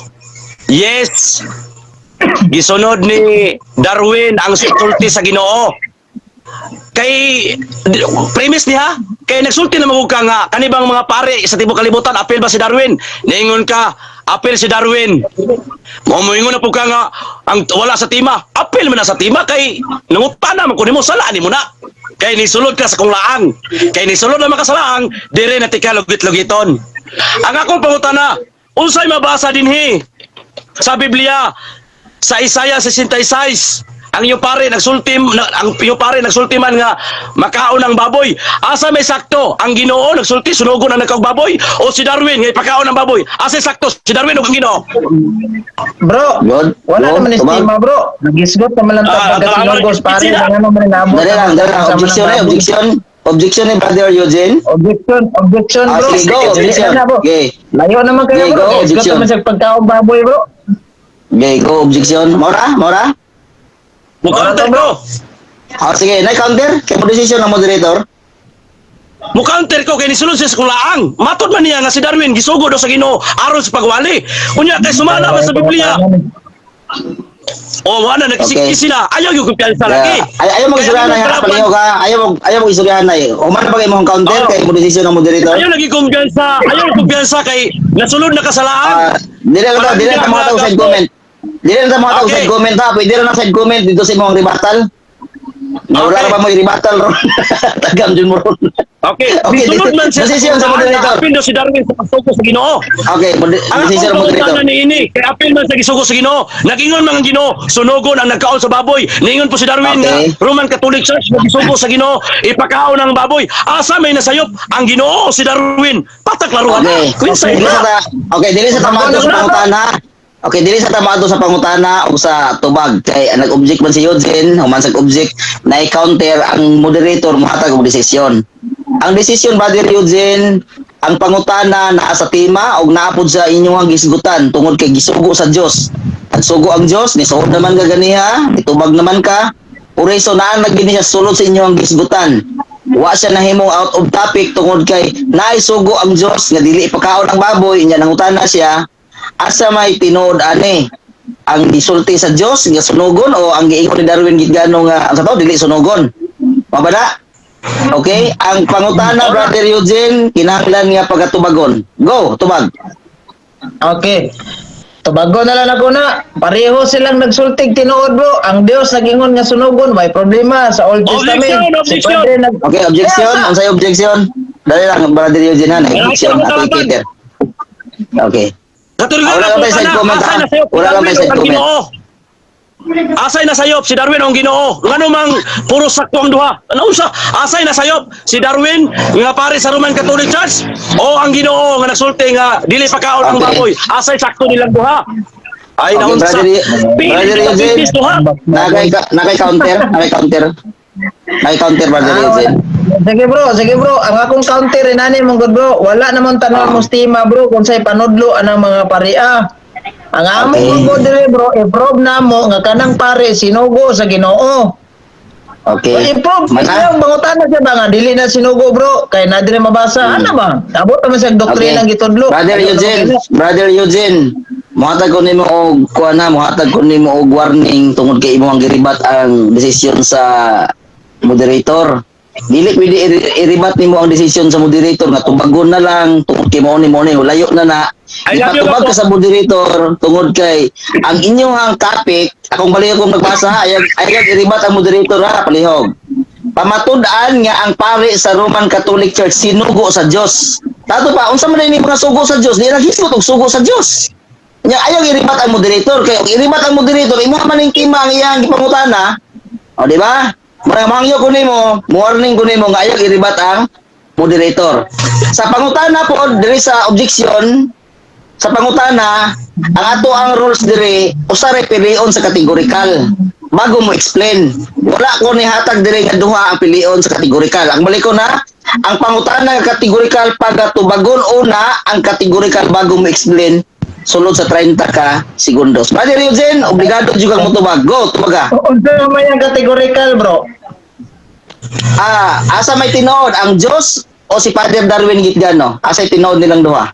S3: yes. Gisunod ni Darwin ang sulti sa Ginoo. Kay premise niya, kay nagsulti na magug ka nga kanibang mga pare sa tibuok kalibutan apil ba si Darwin? Niingon ka, apil si Darwin. Mo moingon na pud ka nga ang wala sa tima, apil man na sa tima kay nangutana man kuno mo sala nimo na. Kay nisulod ka sa kung laang. Kay nisulod na makasalaang, dire na tika lugit-lugiton. Ang akong pangutana, unsay mabasa dinhi sa Biblia sa Isaiah 66? Ang iyong pare nagsulti ang iyong pare nagsulti man nga makaon ang baboy. Asa may sakto? Ang Ginoo nagsulti sunugon ang nagkaog baboy o si Darwin nga ipakaon ang baboy? Asa sakto, si Darwin o ang Ginoo?
S1: Bro,
S2: Good.
S1: wala
S2: Go,
S1: naman
S2: tubag.
S1: estima, bro. Nagisgot naman lang
S3: Ah,
S1: pagka sinugos, pare.
S3: sila.
S1: Ano naman nabot.
S2: Dali lang, dali lang. Objection eh, objection. Objection ni Brother Eugene.
S1: Objection, objection,
S2: Ah,
S1: bro.
S2: sige, go,
S1: Dili
S2: objection.
S1: na, bro.
S2: Okay.
S1: Layo naman kayo,
S2: Okay,
S1: bro.
S2: go,
S1: Nagisgot
S2: objection.
S1: naman sa pagkaong baboy, bro.
S2: Okay, go, objection. Mora, mora.
S3: Mo counter ko.
S2: Ah, sige, na counter. Kay mo decision ng moderator.
S3: Mo counter ko kay nisulod siya sa kulaang. Matod man niya nga si Darwin gisugo daw sa Ginoo aron sa pagwali. Unya kay sumala man sa Biblia. O wala nagkisiki sila. Ayaw yung kumpiyansa lagi.
S2: Ay, ayaw mo
S3: Kaya
S2: istoryahan
S3: ang
S2: na
S3: kalaban-
S2: palihog ka. Ayaw mo istoryahan na. Human ba kay imong counter
S3: Oo.
S2: kay mo decision ng moderator?
S3: Ayaw lagi kumpiyansa. Ayaw kumpiyansa kay nasulod na kasalaan.
S2: Ah, dili lang to, dili lang mga tao side comment. Dili lang mga tao side comment ha. Pwede ra na side comment dito sa imong rebuttal. Nawala ra ba mo rebuttal ron? Tagam jud mo ron.
S3: Okay.
S2: Okay,
S3: Nisulod man siya
S2: decision sa
S3: kulaang,
S2: moderator.
S3: Apil daw si Darwin sa pagsugo sa Ginoo.
S2: Okay,
S3: Ang
S2: decision ng
S3: akong
S2: moderator.
S3: pangutana ni ini, kay apil man sa gisugo sa Ginoo. Nagingon man ang Ginoo, sunugon ang nagkaon sa baboy. Niingon po si Darwin
S2: Okay.
S3: nga Roman Catholic Church nagisugo sa Ginoo, ipakaon ang baboy. Asa may nasayop ang Ginoo o si Darwin? Pataklaruhan
S2: Okay.
S3: na. Quinsay
S2: Dili
S3: na.
S2: sa ta, okay, dili sa tamato sa pangutana. Okay, dili sa tamato sa pangutana o sa tubag kay ang nag-object man si Eugene, human sa object na i-counter ang moderator mohatag og desisyon. Ang desisyon, Brother Eugene, ang pangutana naa sa tema og naa pod sa inyong gisgutan tungod kay gisugo sa Dios. Nagsugo ang Dios, nisuod naman ka ganiha, nitubag naman ka. Oreso naa na gini siya sulod sa inyong gisgutan. Wa siya nahimong out of topic tungod kay naisugo ang Dios nga dili ipakaon ang baboy, inya nangutana siya asa may tinuod ani, ang gisulti sa Dios nga sunugon o ang giingon ni Darwin Gitgano nga ang sa tao dili sunugon. Mabada? Okay, ang pangutana, Brother Eugene, kinahanglan nga pagatubagon. Go, tubag.
S1: Okay. Tubago na lang ako na. Pareho silang nagsultig tinuod, bro. Ang Dios nagingon nga sunugon, may problema sa Old
S3: Objection,
S1: Testament. Si
S3: objection.
S1: Padre
S2: Okay, objection.
S1: Kaya
S2: Ang sa'yo objection. Dali lang, Brother Eugene ha, objection.
S3: Wala
S2: Ato
S3: akong
S2: i-cater. Okay.
S3: Katuloy
S2: Ah, wala
S3: na
S2: lang tayo side
S3: pangutana,
S2: comment,
S3: asa
S2: ha?
S3: nasayop si
S2: Wala lang
S3: Darwin
S2: tayo
S3: o
S2: side
S3: ang
S2: comment.
S3: Ginoo? Asay nasayop si Darwin o ang Ginoo? Ngano mang puro sakto ang duha? Ano unsa? Asay nasayop si Darwin nga pare sa Roman Catholic Church o ang Ginoo nga nagsulti nga dili pakaon ang baboy? Asay sakto nilang duha? Ay
S2: Okay,
S3: naunsa.
S2: Brother
S3: Pili
S2: Eugene.
S3: pitis duha.
S2: Nakay counter, nakay counter. Nakay counter, Brother
S1: Ah,
S2: Eugene.
S1: wala. Sige, bro, sige, bro. Ang akong counter inani mong good, bro. Wala namang tanong mo stima, bro, kung sa'y panudlo anang mga paria. Ang among okay, diri, bro, i-prove namo nga kanang pare sinugo sa Ginoo.
S2: Okay.
S1: I-prove
S2: Mana?
S1: ang pangutana siya ba nga dili na sinugo, bro, kay na dili mabasa. Ano ba? Abot naman sa doktrina
S2: Okay.
S1: gitudlo.
S2: Brother
S1: Ano
S2: Eugene,
S1: naman?
S2: Brother Eugene, muhatag ko nimo og kuan na, muhatag ko nimo og warning tungod kay imong giribat ang desisyon sa moderator. Dili pwede i-rebat nimo ang desisyon sa moderator nga tubagon na lang tungod kay mao ni layo na na.
S3: I love you,
S2: Ipatubag
S3: Kapo.
S2: ka sa moderator tungod kay ang inyong ang topic, akong baliw kong nagbasa, ayag ayag i-rebat ang moderator ha, palihog. Pamatud-an nga ang pare sa Roman Catholic Church sinugo sa Dios. Tato pa, unsa man ni mga sugo sa Dios? Di naghisgot og sugo sa Dios. Nya ayaw i-rebat ang moderator kay og i-rebat ang moderator imo man ning tema ang iyang gipangutana. O di ba? Mura mangyo ko nimo, warning ko nimo nga ayaw i-rebat ang moderator. Sa pangutana po diri sa objection, sa pangutana, ang ato ang rules diri usa ra pilion sa categorical bago mo explain. Wala ko ni hatag diri nga duha ang pilion sa categorical. Ang balik ko na, ang pangutana nga categorical pagatubagon una ang categorical bago mo explain sulod sa 30 ka segundos. Brother Eugene, obligado jud kang motubag. Go, tubaga.
S1: Unsa man yung categorical, bro?
S2: Ah, asa may tinuod ang Dios o si Father Darwin Gitgano? Asa tinuod nilang duha?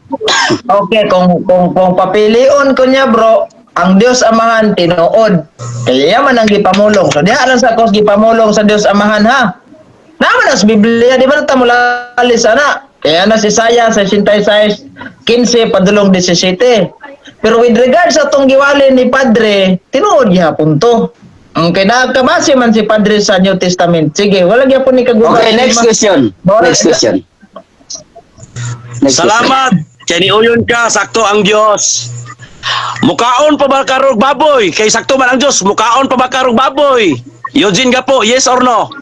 S1: Okay, kung papilion ko niya, bro, ang Dios Amahan tinuod. Kaya man ang gipamulong. So diha lang sa kos gipamulong sa Dios Amahan ha. Naman sa Biblia, di ba na mulalis ana? Kaya na si Isaiah sa 66:15 padulong 17. Pero with regard sa atong giwali ni Padre, tinuod gihapon to. Okay, nakabase man si Padre sa New Testament. Sige, wala gyapon ni kaguba.
S2: Okay, next question. Next question. Next question.
S3: Salamat. Kay niuyon ka, sakto ang Dios. Mukaon pa ba karog baboy? Kay sakto man ang Dios, mukaon pa ba karog baboy? Eugene Gapo, yes or no?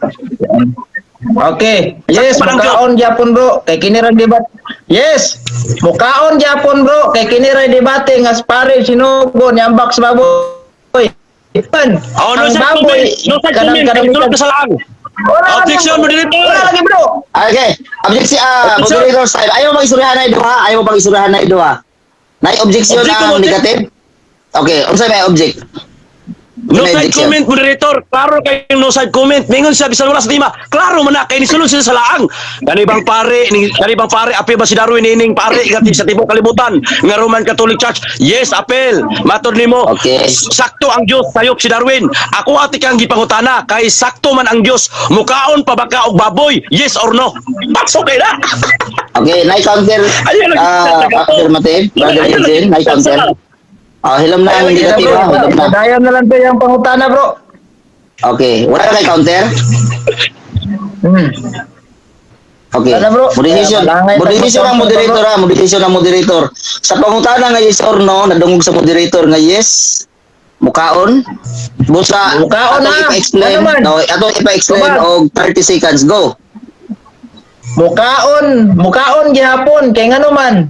S1: Okay. Yes,
S3: Sakto man ang
S1: mukaon gyapon, bro. Kay kini ra debate. Yes. Mukaon gyapon, bro. Kay kini ra debate nga pare sinugo ni ambak sa baboy. Pan.
S3: Oh, no
S1: ang
S3: side
S1: baboy
S3: comment. No side comment. Kay sulod ka sa laang.
S1: Wala lagi,
S3: Objection, moderator.
S1: wala lagi, bro.
S2: Okay. Objection,
S3: Objection.
S2: moderator style. Ayaw mo pag-istoryahan na duha. Ayaw mo pag-istoryahan na duha. Nay objection
S3: Object,
S2: ang
S3: object.
S2: negative. Okay, unsa may object?
S3: No
S2: May
S3: side
S2: objection.
S3: comment, moderator. Klaro kay no side comment. Mingon siya bisan wala sa tema. Klaro man na kay nisulod siya sa laang. Kani bang pare, ni kani bang pare apil ba si Darwin ining pare nga sa tibok kalibutan nga Roman Catholic Church? Yes, apil. Matod nimo.
S2: Okay.
S3: Sakto ang Dios sayop si Darwin. Ako ati kang gipangutana kay sakto man ang Dios. Mukaon pa ba ka og baboy? Yes or no? Pasok kay na.
S2: Okay, nay counter.
S3: Ayun, lagi-
S2: Affirmative. Brother
S3: Ayun,
S2: Eugene, nay counter. Ah, hilom na ang
S3: Ayun,
S2: negative
S1: Bro,
S2: ha, hilom na.
S1: dayon na lang to yung pangutana, bro.
S2: Okay, wala kay counter? Okay.
S1: Wala, bro.
S2: Moderation.
S1: Kaya malangay
S2: Moderation
S1: tagpapang
S2: ang moderator ha, moderation ang moderator. Sa pangutana nga yes or no, nadungog sa moderator nga yes, mukaon. Busa
S1: Mukaon
S2: atong
S1: na.
S2: ipa-explain.
S1: Ano man?
S2: No, atong ipa-explain
S1: Tubag.
S2: og 30 seconds. Go.
S1: Mukaon, mukaon gihapon kay ngano man.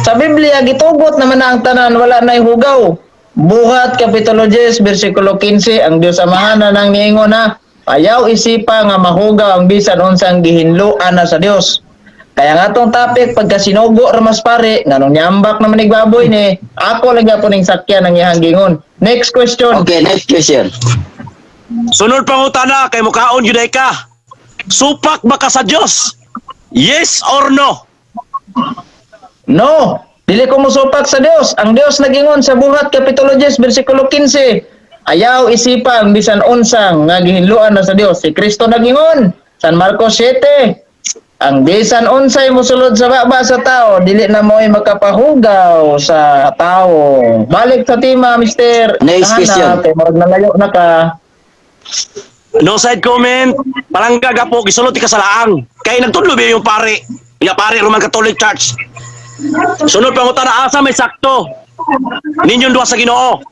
S1: Sa Biblia gitugot naman na ang tanan wala nay hugaw. Buhat kapitulo 10 bersikulo 15 ang Dios Amahan na nang niingon na ayaw isipa nga mahugaw ang bisan unsang gihinloan na sa Dios. Kaya nga tong topic pagka sinugo ra mas pare nganong niambak naman nig baboy ni ako lang gyapon ning sakyan ang iyang gingon. Next question.
S2: Okay, next question.
S3: Sunod pangutana kay mukaon gyud ay ka. Supak ba ka sa Dios? Yes or no?
S1: No, dili ko mosupak sa Dios. Ang Dios nagingon sa Buhat kapitulo 10 bersikulo 15. Ayaw isipang bisan unsang nga gihinloan na sa Dios. Si Kristo nagingon San Marcos 7. Ang bisan unsay mosulod sa baba sa tao, dili na mo'y makapahugaw sa tao. Balik sa tema, Mister.
S2: Next
S1: Tahan na,
S2: question.
S1: kay murag nalayo na ka.
S3: No side comment. Palangga gapo gisulod ti ka sa laang. Kay nagtudlo ba yung pare? Nga pare Roman Catholic Church. Sunod pangutana asa may sakto. Ninyong duha sa Ginoo.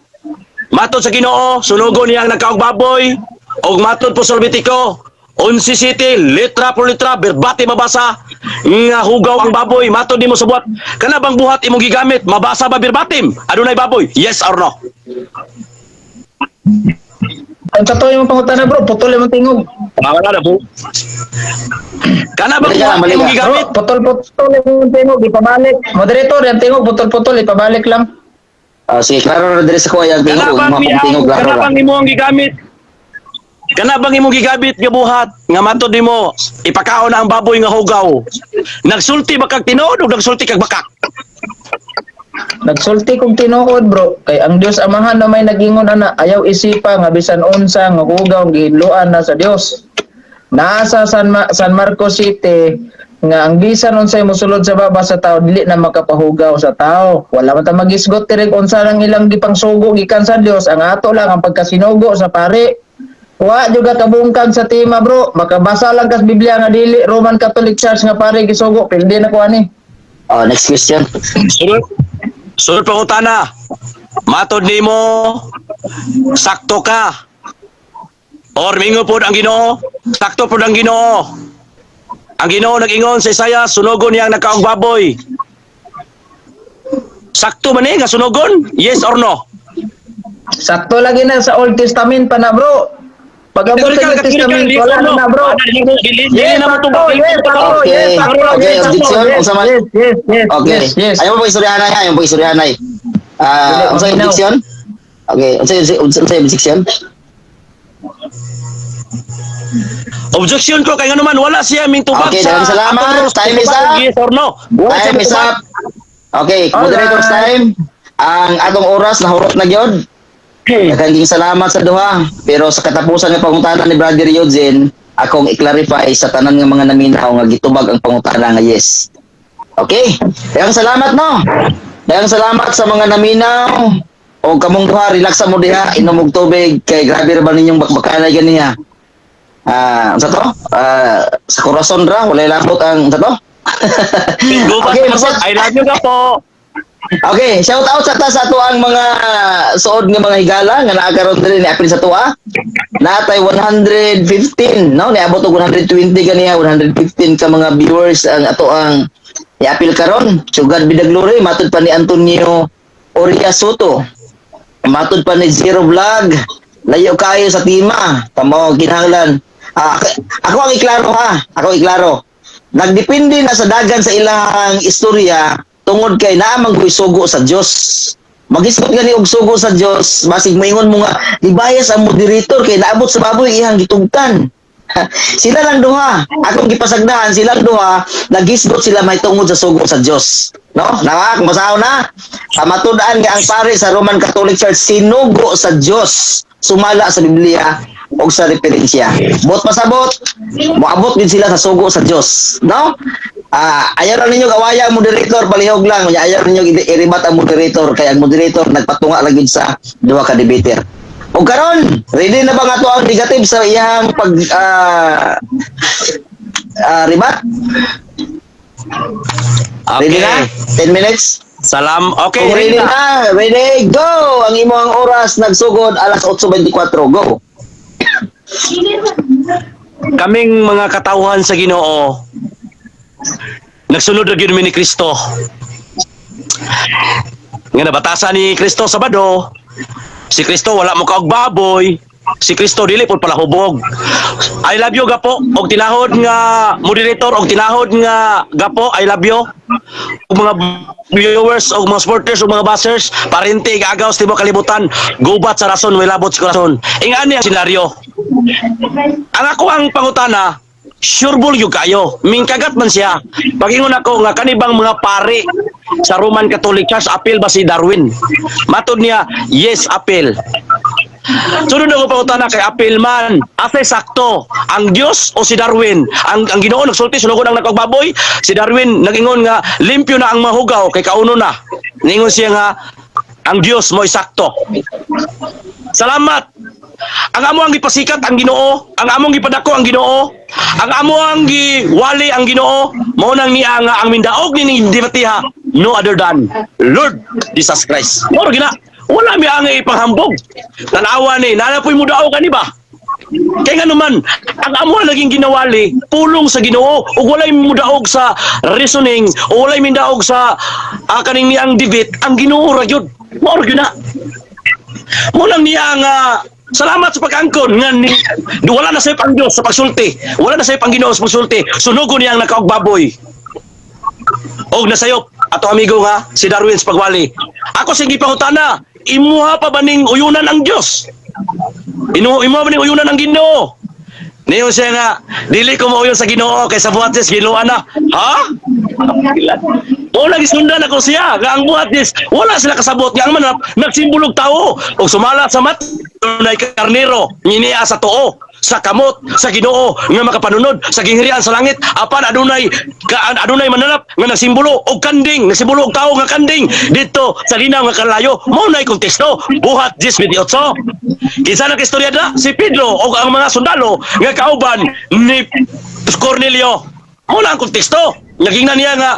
S3: Matod sa Ginoo, sunugo niyang nagkaog baboy og matod po sa Levitico. 11 City, litra por litra, berbati mabasa nga hugaw ang baboy, matod nimo sa buhat. Kana bang buhat imong gigamit, mabasa ba verbatim? Adunay baboy? Yes or no?
S1: Ang sa imong pangutana, bro, putol imong tingog.
S3: Ah, wala na po. Kana bang
S2: Balik ka,
S3: buhat
S2: balik
S3: imong
S2: ka.
S3: gigamit?
S1: Bro, putol-putol imong tingog, ipabalik. Moderator, yung tingog, putol-putol, ipabalik lang.
S2: Ah, sige, klaro na diri sa kuya ang
S3: Kana
S2: tingog,
S3: bang
S2: mga
S3: niya,
S2: tingog klaro
S3: kana
S2: ra.
S3: bang imong gigamit? Kana bang imong gigamit nga buhat nga matod nimo ipakaon na ang baboy nga hugaw? Nagsulti ba kag tinuod o nagsulti kag bakak?
S1: Nagsulti kog tinuod, bro, kay ang Dios Amahan na may nagingon ana, ayaw isipa nga bisan unsa nga hugaw gihinloan na sa Dios. Naa sa San Marcos City nga ang bisan unsay mosulod sa baba sa tao dili na makapahugaw sa tao. Wala man ta magisgot direk unsa nang ilang gipangsugo gikan sa Dios, ang ato lang ang pagkasinugo sa pare. Wa juga kabungkag sa tema, bro. Makabasa lang kas Biblia nga dili Roman Catholic Church nga pare gisugo, pildi na ko ani.
S2: Oh, next question.
S3: Sunod, sunod pangutana. Matod nimo sakto ka. Or mingo pod ang Ginoo, sakto pod ang Ginoo. Ang Ginoo nag-ingon sa Isaiah, sunogon niyang nakaong baboy. Sakto man eh nga sunogon? Yes or no?
S1: Sakto lagi na sa Old Testament pa na, bro. Pag abot sa New Testament, wala na na, bro.
S3: Yes,
S1: Yes, sakto, yes, sakto, yes, sakto,
S2: Okay,
S1: yes, sakto,
S2: objection,
S1: yes,
S2: unsa man-
S1: yes,
S2: Okay.
S1: yes.
S2: Ayaw mo istoryahan ay, ayaw mo istoryahan ay.
S1: Dili,
S2: Ah, unsay
S1: maminaw.
S2: objection? Okay, unsay objection?
S3: Objection ko kay ngano man wala siya mintubag
S2: Okay,
S3: sa
S2: daghang salamat.
S3: atong rules.
S2: Time is up.
S3: Yes or no? Wala siya
S2: Time is
S3: mitubag.
S2: up. Okay, moderators time. Ang atong oras nahurot na gyud. Daghang salamat sa duha. Pero sa katapusan ng pangutana ni Brother Eugene, akong i-clarify sa tanan nga mga naminaw nga gitubag ang pangutana nga yes. Okay. Daghang salamat, no. Daghang salamat sa mga naminaw. O kamong duha, relax mo diha, inom og tubig kay grabe ra ba ninyong bakbakanay ganiha. Ah, unsa to? Ah, sa korason ra walay labot ang unsa to?
S3: Gubat
S2: Okay,
S3: na po.
S2: basta-
S3: I love you ka po.
S2: Okay, shout out sa ta sa ato ang mga suod nga mga higala nga naa karon diri ni apil sa tuwa. Natay 115, no? Niabot og 120 ganiha, 115 ka mga viewers ang ato ang niapil karon. So God be the glory, matud pa ni Antonio Oria Soto. Matud pa ni Zero Vlog. Layo kayo sa tima. Tamo kinahanglan. Ah, ako ang iklaro ha. Ako ang iklaro. Nagdepende na sa dagan sa ilang istorya tungod kay naa man ko'y sugo sa Dios. Magisgot gani og sugo sa Dios, basig moingon mo nga gibayas ang moderator kay naabot sa baboy iyang gitugtan. Sila lang duha. Akong gipasagdahan silang duha, nagisgot sila may tungod sa sugo sa Dios. No? Nawa, kung basaho na. Pamatud-an nga ang pare sa Roman Catholic Church sinugo sa Dios sumala sa Biblia o sa referensya. Bot pasabot, moabot din sila sa sugo sa Dios, no? Ah, ayaw lang ninyo gawaya ang moderator, palihog lang. Unya ayaw ninyo iribat ang moderator kay ang moderator nagpatunga lang yun sa duha ka debater. O karon, ready na ba nga to ang negative sa iyang pag ribat? Ready
S3: Okay.
S2: na? 10 minutes?
S3: Salam. Okay,
S2: Kung ready
S3: ready na.
S2: na, ready, go! Ang imong oras nagsugod alas 8:24. Go!
S3: Kaming mga katawhan sa Ginoo, nagsunod ra gyud mi ni Kristo. Nga nabatasan ni Kristo Sabado, si Kristo wala mo kaog baboy, si Kristo dili pud pala hubog. I love you gapo og tinahod nga moderator og tinahod nga gapo, I love you. Og mga viewers og mga supporters og mga bashers, parente agaw sa tibuok kalibutan, gubat sa rason way labot sa korason. Ingani ang senaryo. Ang ako ang pangutana, sure bull yung kayo. Mingkagat man siya. Pagingon ako nga kanibang mga pare sa Roman Catholic Church, appeal ba si Darwin? Matod niya, yes, appeal. Sunod ako pangutana kay appeal man. Ase sakto, ang Dios o si Darwin? Ang Ginoo nagsulti sunugon ang nakagbaboy, si Darwin nagingon nga limpyo na ang mahugaw kay kauno na. Ningon siya nga ang Dios mo'y sakto. Salamat. Ang amo ang gipasikat ang Ginoo, ang among gipadako ang Ginoo, ang amo ang giwali ang Ginoo, mao nang niya nga ang mindaog ni debatiha no other than Lord Jesus Christ. Mao ra gina. Wala mi ang ipanghambog. Tanawa ni, nana po'y mudaog ani ba? Kay nga naman, ang amo ang naging ginawali, pulong sa Ginoo, ug walay mudaog sa reasoning, o walay mindaog sa kaning niyang debate, ang Ginoo ra gyud. Mao ra gyud na. Mo lang niya nga salamat sa pag-angkon nga ni, wala na sayop ang Dios sa pagsulti. Wala na sayop ang Ginoo sa pagsulti. Sunugon niya ang nakaog baboy. Og nasayop Ato amigo nga si Darwin sa pagwali. Ako sing gipangutana, imuha pa ba ning uyunan ang Dios? Imo ba ning uyunan ang Ginoo? Niyo siya nga, dili ko mauyon sa Ginoo kay sa buhat Diyos Ginoo na. Ha? O lagi sundan ako siya nga ang buhat Diyos wala sila kasabot nga ang manap nagsimbolog tao og sumala sa mat nay karnero nginiya sa tuo sa kamot sa Ginoo nga makapanunod sa gingharian sa langit, apan adunay ka, adunay mananap nga nagsimbolo og kanding, nagsimbolo og tao nga kanding dito sa linaw nga kalayo. Mao nay konteksto Buhat 10:28. Kinsa nang istorya da? Si Pedro o ang mga sundalo nga kauban ni Cornelio. Mao na ang konteksto. Nagingnan niya nga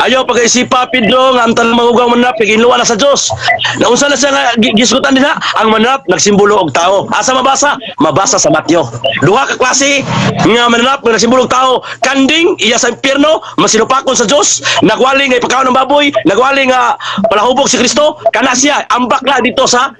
S3: ayaw pag-isipa Pedro nga ang tanang magugaw mananap giginluan na sa Dios. Naunsa na siya nga gisgutan nila ang mananap nagsimbolo og tao. Asa mabasa? Mabasa sa Mateo. Duha ka klase nga mananap nga nagsimbolo og tao. Kanding iya sa impyerno, masinupakon sa Dios, nagwali nga ipakaon ng baboy, nagwali nga palahubog si Kristo, kana siya ambak na dito sa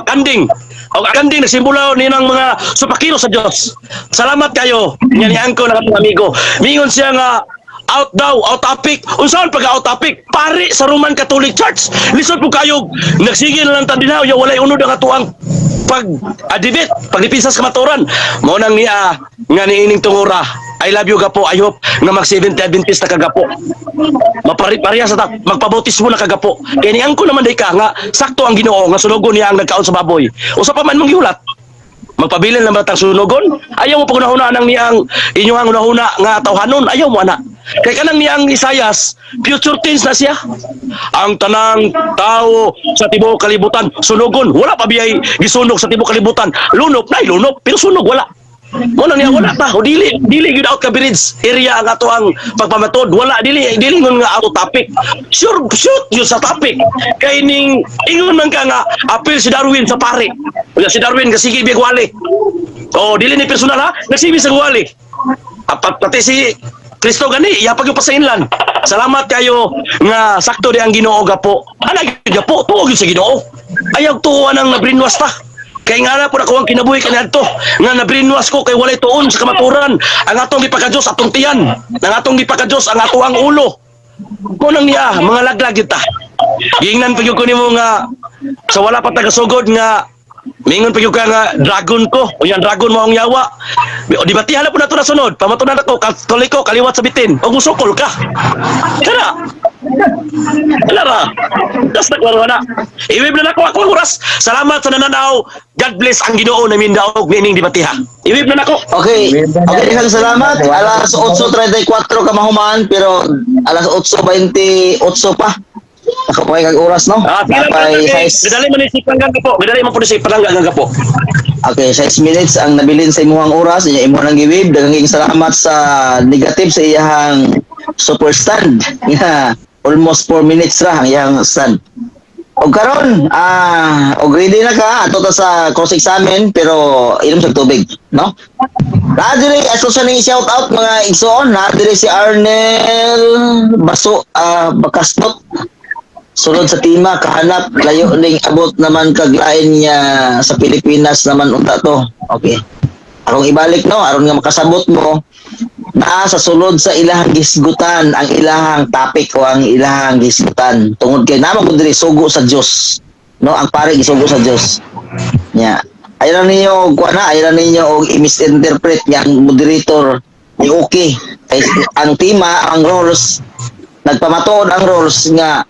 S3: kanding. Og ang kanding nagsimbolo ni ng mga supakiro sa Dios. Salamat kayo nga niangko na katong amigo. Mingon siya nga out daw, out topic. Unsaon pag out topic? Pari sa Roman Catholic Church. Lisod po kayo. Nagsige na lang tandinaw, ya walay unod ang atuang pag adibit, pagdipinsa sa kamaturan. Mao nang niya nga niining tungura. I love you, Gapo. I hope nga mag 70 Adventist na kagapo. Mapari-pariya sa ta, magpabautismo na kagapo. Kay ni angko naman day ka nga sakto ang Ginoo nga sunogon niya ang nagkaon sa baboy. Usa pa man mong gihulat. Magpabilin lang ba tang sunogon? Ayaw mo pagunahuna nang niyang inyong hunahuna nga tawhanon, ayaw mo ana. Kay kanang niyang Isayas, future tense na siya. Ang tanang tao sa tibuok kalibutan sunogon, wala pa biyay gisunog sa tibuok kalibutan. Lunop na lunop, pero sunog wala. Mo nang niya wala pa. O dili dili gyud out coverage area ang ato ang pagpamatod. Wala, dili dili ngon nga auto topic. Sure shoot yun sa topic. Kay ning ingon man ka nga apil si Darwin sa pare. Unya si Darwin kasige biyag wali. Oh, dili ni personal ha. Nagsibi sa wali. Apat pati si Kristo gani iya pag sa inlan. Salamat kayo nga sakto di ang Ginoo, Gapo. Ana gyud, Gapo, tuo gyud sa Ginoo. Ayaw tuo nang na-brainwash ta. Kay nga na po ako ang kinabuhi kaniadto nga na-brainwash ko kay walay tuon sa kamaturan. Ang atong gipaka-Diyos atong tiyan, ang atong gipaka-Diyos ang ato ang ulo. Mo nang niya mga laglag kita. Giingnan pa gyud ko nimo nga sa wala pa tagasugod nga mingon pa gyud ka nga dragon ko. Unya dragon mo ang yawa. O di ba tihala po nato na sunod. Pamatunan ako Katoliko kaliwat sa bitin. Og musukol ka. Kana. Wala ra. Das na klaro na. Iwib na nako ako ang oras. Salamat sa nananaw. God bless ang Ginoo na mindaog niining debatiha. Iwib na nako.
S2: Okay. Okay, daghang salamat. Alas 8:34 ka mahuman pero alas 8:28 pa. Ako pa kag oras, no?
S3: Ah, sige lang,
S2: Napay
S3: okay.
S2: size.
S3: Gidali man ni si Palangga po. Gidali man po ni si Palangga nga po.
S2: Okay, 6 minutes ang nabilin sa imuhang oras, inya imo nang giwib. Daghang salamat sa negative sa iyahang super stand. Nga almost 4 minutes ra ang iyang stand. Og karon, og ready na ka ato ta sa cross examine pero inom sa tubig, no? Naa diri ato sa ning shout out mga igsoon, naa diri si Arnel Baso Bakasnot. Sulod sa tima kahanap layo ning abot naman kaglain niya sa Pilipinas naman unta to. Okay. Akong ibalik, no, aron nga makasabot mo naa sa sulod sa ilahang gisgutan ang ilahang topic o ang ilahang gisgutan tungod kay naman kun diri sugo sa Dios, no? Ang pare gisugo sa Dios nya. Ayaw lang ninyo og kuha na, ayaw lang ninyo og i-misinterpret nga ang moderator ni okay kay ang tema, ang roles, nagpamatuod ang roles nga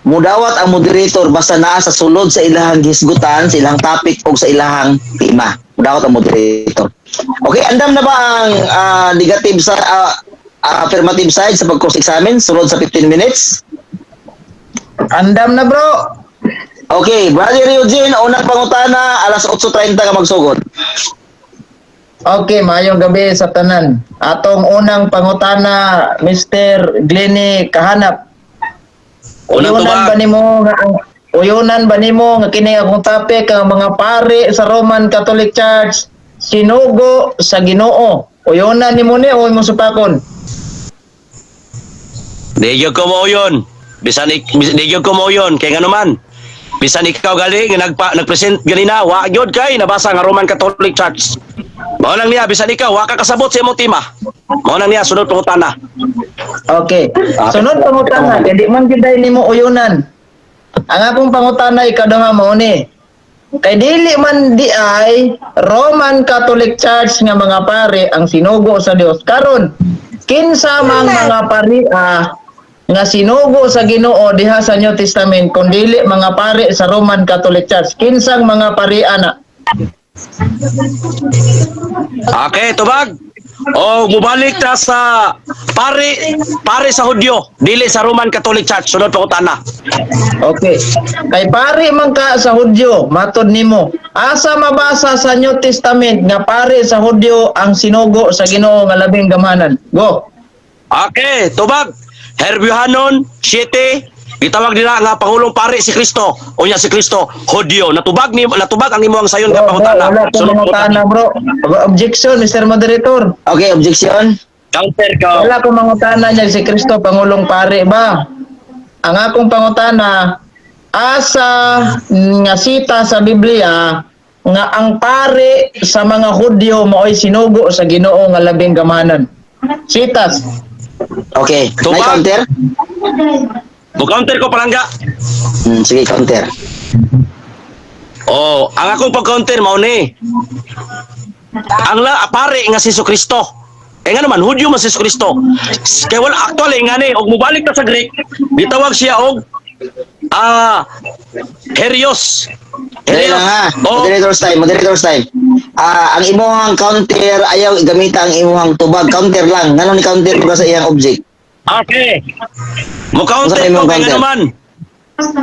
S2: mudawat ang moderator basta naa sa sulod sa ilahang gisgutan, sa ilahang topic o sa ilahang tema. Mudawat ang moderator. Okay, andam na ba ang negative sa affirmative side sa pag-cross examine sulod sa 15 minutes?
S1: Andam na, bro.
S2: Okay, Brother Eugene, unang pangutana, alas 8:30 ka magsugod.
S1: Okay, maayong gabi sa tanan. Atong unang pangutana, Mr. Glenny Kahanap.
S3: Unang
S1: Uyunan
S3: tubag.
S1: ba nimo nga uyunan ba nimo nga kini akong topic, ang mga pare sa Roman Catholic Church sinugo sa Ginoo? Uyunan nimo ni o imong supakon?
S3: Di gyud ko mo yun. Bisan di gyud ko mo yun kay ngano man. Bisan ikaw gali nga nagpresent ganina, wa gyud kay nabasa nga Roman Catholic Church. Mao lang niya, bisan ikaw wa ka kasabot sa imong tema. Mao na niya sunod pangutana.
S1: Okay. Sunod pangutana, kay di man gyud nimo uyunan. Ang akong pangutana ikaduha mao ni. Kay dili man di ay Roman Catholic Church nga mga pare ang sinugo sa Dios. Karon, kinsa mang mga pari nga sinugo sa Ginoo diha sa New Testament kun dili mga pare sa Roman Catholic Church? Kinsang mga pari ana?
S3: Okay, tubag. O mubalik ta sa pare pare sa Hudyo, dili sa Roman Catholic Church. Sunod pangutana.
S1: Okay. Kay pare man ka sa Hudyo, matod nimo. Asa mabasa sa New Testament nga pare sa Hudyo ang sinugo sa Ginoo nga labing gamhanan? Go.
S3: Okay, tubag. Herbiohanon 7, gitawag nila nga pangulong pare si Kristo. Unya si Kristo Hudyo. Natubag ni natubag ang imong sayon nga
S1: Bro, bro,
S3: pangutana.
S1: wala ko
S3: Sunod
S1: mangutana, bro. Objection, Mr. Moderator.
S2: Okay, objection.
S3: Counter ka.
S1: Wala ko mangutana niya si Kristo pangulong pare ba? Ang akong pangutana, asa nga sita sa Biblia nga ang pare sa mga Hudyo mao'y sinugo sa Ginoo nga labing gamhanan? Sitas.
S2: Okay. May
S3: Tubag.
S2: counter?
S3: Mo counter ko, palangga.
S2: Sige, counter.
S3: Oh, ang akong pag-counter mao ni. Ang la pare nga si Kristo. Eh nga naman, Hudyo man si Kristo. Kay wala actually nga ni og mobalik ta sa Greek, gitawag siya og Herios.
S2: Dali lang ha.
S3: Oh,
S2: Moderator's time, moderator's time. Ah, ang imuhang counter, ayaw gamita ang imuhang tubag. Counter lang. Ngano ni counter mo ka sa iyang object?
S3: Okay. Mo counter
S2: Unsa
S3: ko
S2: imong
S3: kay nga
S2: counter?
S3: naman.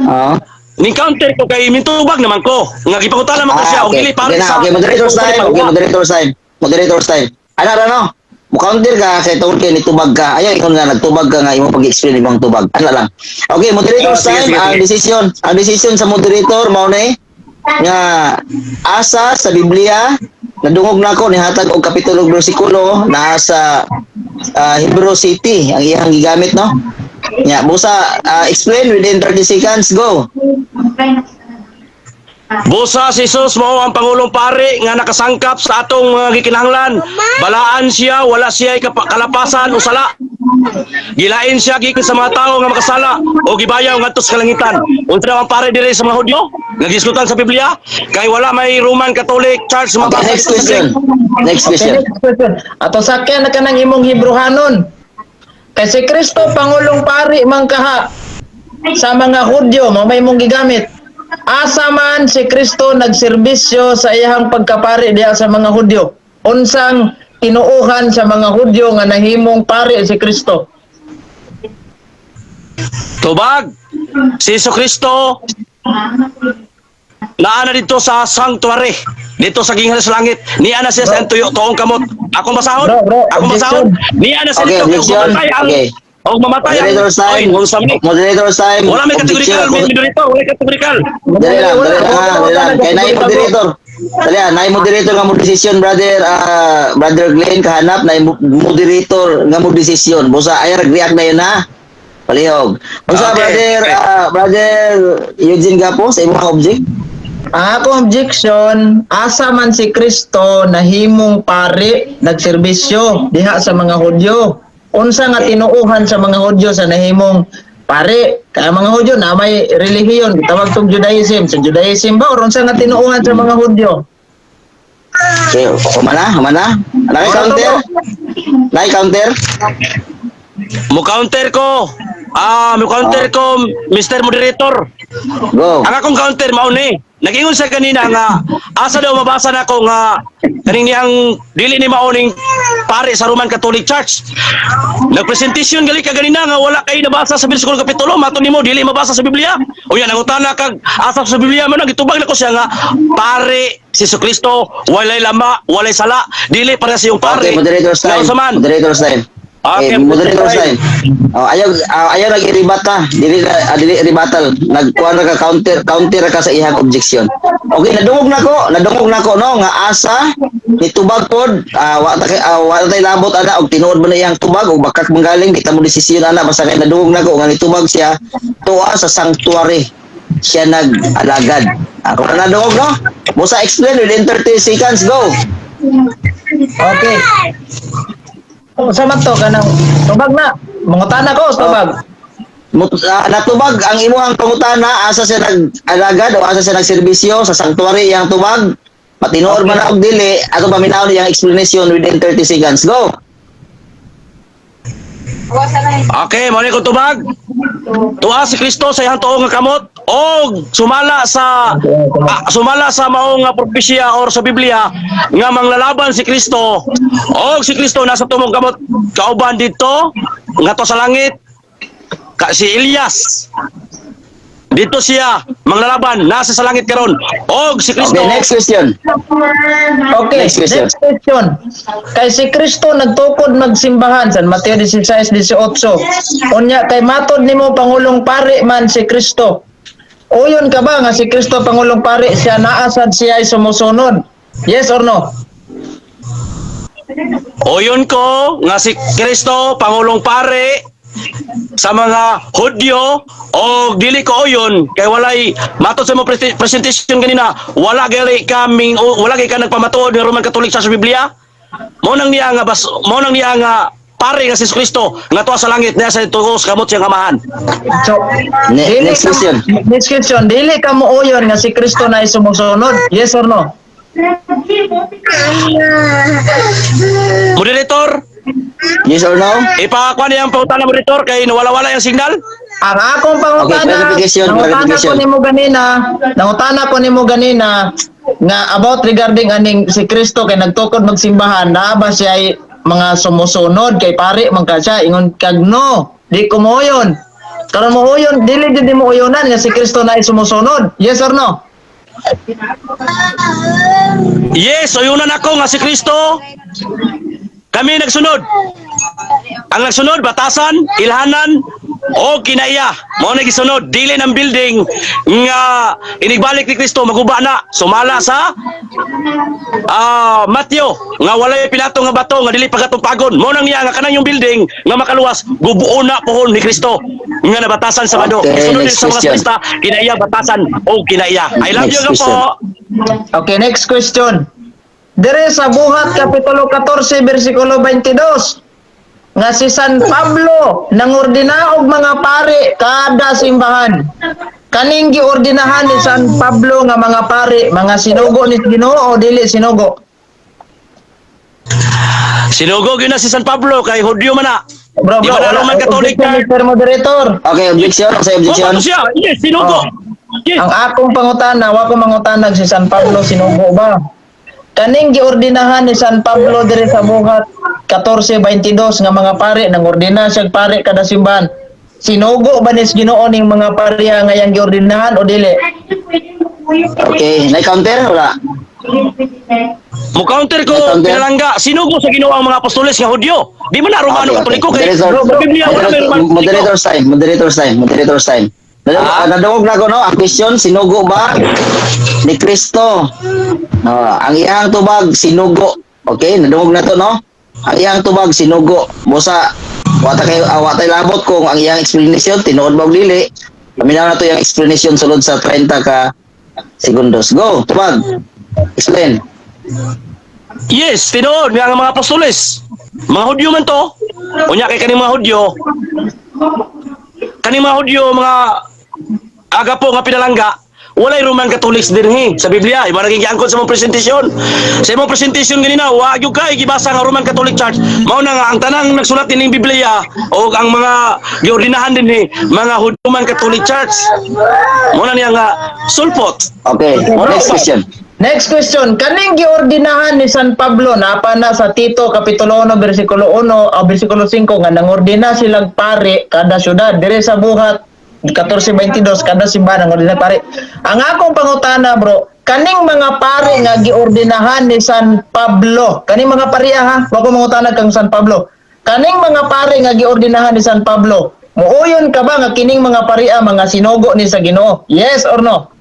S2: Oo.
S3: Ning counter ko kay mintubag naman ko. Nga gipangutana man ko siya
S2: Ah,
S3: og
S2: okay.
S3: dili pare
S2: Okay na,
S3: sa
S2: okay, moderator's time. Okay, moderator's time. Moderator's time. Ano, ano, no? Mo counter ka kay tungod kay nitubag ka. Ayaw ikaw nga nagtubag ka nga imong pag-explain imong tubag. Ano lang. Okay, moderator's
S3: Ah, sige,
S2: time.
S3: sige,
S2: Ang
S3: sige.
S2: decision, ang decision sa moderator mao na eh, nga asa sa Biblia nadungog nako nihatag og kapitulo ug bersikulo naa sa Hebrew City ang iyang gigamit, no? Nya busa explain within 30 seconds, go.
S3: Busa si Jesus mao ang pangulong pare nga nakasangkap sa atong mga gikinahanglan. Balaan siya, wala siya kalapasan o sala. Gilain siya gikan sa mga tawo nga makasala o gibayaw ngadto sa kalangitan. Unsa daw ang pare diri sa mga Hudyo nga gisulutan sa Biblia? Kay wala may Roman Catholic Church
S2: Okay,
S3: mabasa
S2: next
S3: dito sa
S2: question.
S3: Greek.
S2: Next
S1: Okay,
S2: question.
S1: next question. Ato sakyan na kanang imong Hebrohanon. Kay si Kristo pangulong pari man kaha sa mga Hudyo, mao may imong gigamit. Asa man si Kristo nagserbisyo sa iyang pagkapari diha sa mga Hudyo? Unsang tinuohan sa mga Hudyo nga nahimong pari si Kristo?
S3: Tubag. Si Jesu Kristo naa na dito sa sanctuary dito sa ginghari sa langit. Niya na siya sa tuyo tuong kamot. Akong basahon.
S1: Bro, bro,
S3: Akong basahon.
S1: objection.
S3: Niya na siya
S2: Okay,
S3: dito kay
S2: objection.
S3: mamatay ang
S2: Okay.
S3: og mamatay ang
S2: Moderator's time.
S3: Oy, unsa man ni?
S2: Moderator's time.
S3: Wala may
S2: Objection
S3: kategorikal,
S2: ako.
S3: may moderator, wala kategorikal.
S2: Dali lang, dali lang, ha, dali lang. Kay naay moderator. Dali ah, naay moderator nga mo decision, brother, brother Glenn kahanap naay moderator nga mo decision. Busa ay react na yun ha. Palihog. Unsa
S3: Okay,
S2: brother,
S3: okay.
S2: Brother Eugene Gapo sa imong object?
S1: Ang akong objection, asa man si Kristo nahimong pari nagserbisyo diha sa mga Hudyo? Unsa nga tinuohan sa mga Hudyo sa nahimong pare? Kaya mga Hudyo na may relihiyon, gitawag tong Judaism. Sa Judaism ba or unsa nga tinuohan sa mga Hudyo?
S2: Okay, humana, humana. Naay counter? Naay counter?
S3: Mo counter ko. Mo counter ko, Mr. Moderator.
S2: Go.
S3: Ang akong counter mao ni. Nag-ingon siya kanina nga asa daw mabasa nako nga kaning niyang dili ni mao ning pare sa Roman Catholic Church. Nagpresentasyon gali ka ganina nga wala kay nabasa sa bersikulo kapitulo, mato nimo dili mabasa sa Biblia. O yan nangutana kag asa sa Biblia man gitubag nako siya nga pare si Kristo walay lama, walay sala, dili para sa iyong pare.
S2: Okay, moderator's time.
S3: Nga unsa man.
S2: Moderator's time.
S3: Okay,
S2: Okay, moderator's time. Oh, ayaw ayaw nag-rebut ta. Dili na dili rebuttal. Nagkuan ra ka, counter, counter ra ka sa iyang objection. Okay, nadungog nako no nga asa nitubag pod, wa ta labot ana og tinuod ba na iyang tubag og bakak manggaling, di ta mo desisyon ana, basta kay nadungog nako nga nitubag siya tuwa sa sanctuary siya nag-alagad. Ako na nadungog no. Musa, explain within 30 seconds, go.
S1: Okay. Sa man to kanang tubag na. Mangutana ko, tubag.
S2: Natubag ang imuhang pangutana, asa siya nag-alagad o asa siya nagserbisyo sa sanctuary iyang tubag. Patinuod man na og dili, ato paminaw niyang explanation within 30 seconds. Go.
S3: Okay, mao ni ko tubag. Tuwa si Kristo sa iyang tuo nga kamot og sumala sa mao nga propesya or sa Biblia nga manglalaban si Kristo, og si Kristo nasa tumong kamot kauban dito ngadto sa langit ka, si Elias dito siya manglalaban, nasa sa langit karon, og si Kristo.
S2: Okay, next question.
S1: Okay,
S2: Next question.
S1: Next question. Kay si Kristo nagtukod magsimbahan San Mateo 16:18. Unya kay matod nimo pangulong pari man si Kristo. Uyon ka ba nga si Kristo pangulong pari siya, naa sad siya ay sumusunod? Yes or no?
S3: Uyon ko nga si Kristo pangulong pare sa mga Hudyo, o dili ko uyon kay walay matod sa mo presentation ganina, wala gali kaming wala kay ka nagpamatuod ng Roman Catholic Church sa Biblia. Mao nang niya nga pare nga si Kristo nga tuwa sa langit niya sa tuos kamot siyang amahan.
S1: So, dili
S2: Next question.
S1: Next question. Dili ka mo uyon nga si Kristo na ay sumusunod? Yes or no?
S3: Moderator.
S2: Yes or no?
S3: Ipakuha niya ang pangutana, moderator, kay nawala-wala yung signal.
S1: Ang akong pangutana,
S2: Okay, clarification,
S1: nangutana ko
S2: clarification.
S1: nimo ganina, nangutana ko nimo ganina nga about regarding aning si Kristo kay nagtukod magsimbahan, naa ba siya ay mga sumusunod kay pare man ka siya? Ingon kag no, di ko mooyon. Karon mo uyon, dili jud nimo uyonan nga si Kristo na ay sumusunod. Yes or no?
S3: Yes, uyunan ako nga si Kristo. Kami nagsunod. Ang nagsunod, batasan, ilhanan, o kinaiya. Mao na gisunod, dili ng building nga inigbalik ni Kristo maguba na. Sumala sa Matthew nga walay pilato nga bato nga dili pagatupagon. Mao nang niya nga kanang yung building nga makaluwas gubuon na pohon ni Kristo nga nabatasan sa bado.
S2: Okay,
S3: Gisunod
S2: next
S3: sa mga
S2: question.
S3: Krista, kinaiya, batasan o kinaiya. I love
S2: Next
S3: you
S2: question.
S3: po.
S1: Okay, next question. Dire sa Buhat Kapitulo 14 versikulo 22 nga si San Pablo nangordina og mga pare kada simbahan. Kaning giordinahan ni San Pablo nga mga pare, mga sinugo ni Ginoo o dili sinugo?
S3: Sinugo gyud na si San Pablo kay Hudyo man na.
S1: Bro,
S3: Di
S1: bro,
S3: ba na
S1: wala.
S3: Roman Catholic
S1: Objection,
S3: Church?
S1: Mr. Moderator.
S2: Okay, objection. Sa objection.
S3: Oh, siya. Yes, sinugo.
S1: Oh.
S3: Yes.
S1: Ang akong pangutana, wa ko mangutana si San Pablo sinugo ba? Kaning giordinahan ni San Pablo diri sa Buhat 14:22 nga mga pare, nangordina siya pare kada simbahan. Sinugo ba ni Ginoo ning mga pareha nga iyang giordinahan o dili?
S2: Okay, na-counter wala?
S3: Mo counter ko,
S2: May counter?
S3: pinalangga, sinugo sa Ginoo ang mga apostoles nga Hudyo. Di man na Romano Katoliko kay
S2: Moderator,
S3: sa Biblia wala may Romano Katoliko.
S2: moderator's time, moderator's time, moderator's time.
S3: Ah?
S2: Nadungog na ko, no? Ang question, sinugo ba ni Kristo? No, ang iyang tubag, sinugo. Okay, nadungog na to, no? Ang iyang tubag, sinugo. Busa, wata labot kung ang iyang explanation, tinuod ba og dili. Paminaw na to yung explanation sulod sa 30 ka segundos. Go, tubag. Explain.
S3: Yes, tinuod nga ang mga apostoles. Mga Hudyo man to. Unya kay kaning mga Hudyo. Kaning mga Hudyo, mga aga po nga pinalangga, walay Roman Catholics dinhi sa Biblia. Iba naging giangkon sa mong presentasyon. Sa imong presentation ganina, wa gyud kay gibasa nga Roman Catholic Church. Mao na nga ang tanang nagsulat nining Biblia o ang mga giordinahan dinhi mga Roman Catholic Church. Mao na niya nga sulpot.
S2: Okay, next question.
S1: Next question, kaning giordinahan ni San Pablo napa na sa Tito kapitulo 1 bersikulo 1 o bersikulo 5 nga nangordina silang pare kada syudad, dire sa Buhat 14:22 kada simbahan nangordina pare. Ang akong pangutana, bro, kaning mga pare nga giordinahan ni San Pablo, kaning mga pariya ha, wa ko mangutana kang San Pablo. Kaning mga pare nga giordinahan ni San Pablo, muuyon ka ba nga kining mga pariya mga sinugo ni sa Ginoo? Yes or no?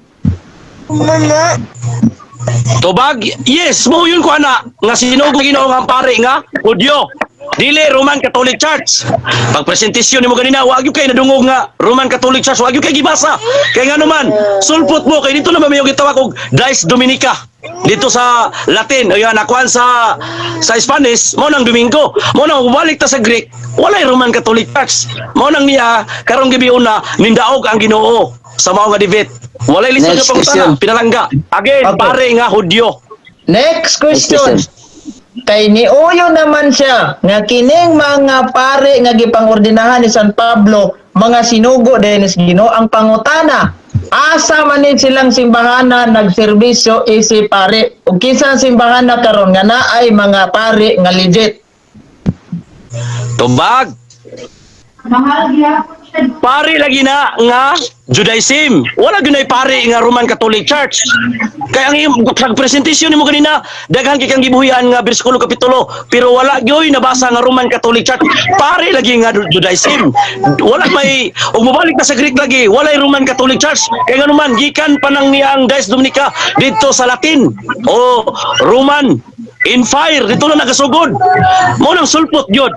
S3: Tubag, yes, mo yun ko ana nga sinugo Ginoo nga pare nga Hudyo. Dili Roman Catholic Church. Pag presentasyon nimo ganina, wa gyud kay nadungog nga Roman Catholic Church, wa gyud kay gibasa. Kay ngano man, sulpot mo kay dito na may gitawag og Dies Dominica. Dito sa Latin, ayan, nakuan sa Spanish, mao nang Domingo. Mao nang balik ta sa Greek, walay Roman Catholic Church. Mao nang niya karong gabi una nindaog ang Ginoo sa mao nga debate. Walay lisod
S2: Next
S3: nga pangutana,
S2: question.
S3: pinalangga. Again,
S1: Okay.
S3: pare nga Hudyo.
S1: Next
S2: Next
S1: question.
S2: question.
S1: Kay niuyo naman siya nga kining mga pare nga gipangordinahan ni San Pablo mga sinugo din sa Ginoo. Ang pangutana, asa man ni silang simbahana nagserbisyo isi pare, ug kinsa ang simbahana karon nga naay mga pare nga legit?
S3: Tubag.
S4: Mahal gyapon siya.
S3: Pare lagi na nga Judaism. Wala gyud pare nga Roman Catholic Church. Kaya ang iyong presentasyon nimo kanina, daghan kay kang gibuhian nga bersikulo kapitulo, pero wala gyoy nabasa nga Roman Catholic Church. Pare lagi nga Judaism. Wala may ug mobalik ta sa Greek lagi, walay Roman Catholic Church. Kay nganuman gikan pa nang niyang Dies Dominica dito sa Latin o Roman in fire dito na nagasugod. Mo nang sulpot gyud.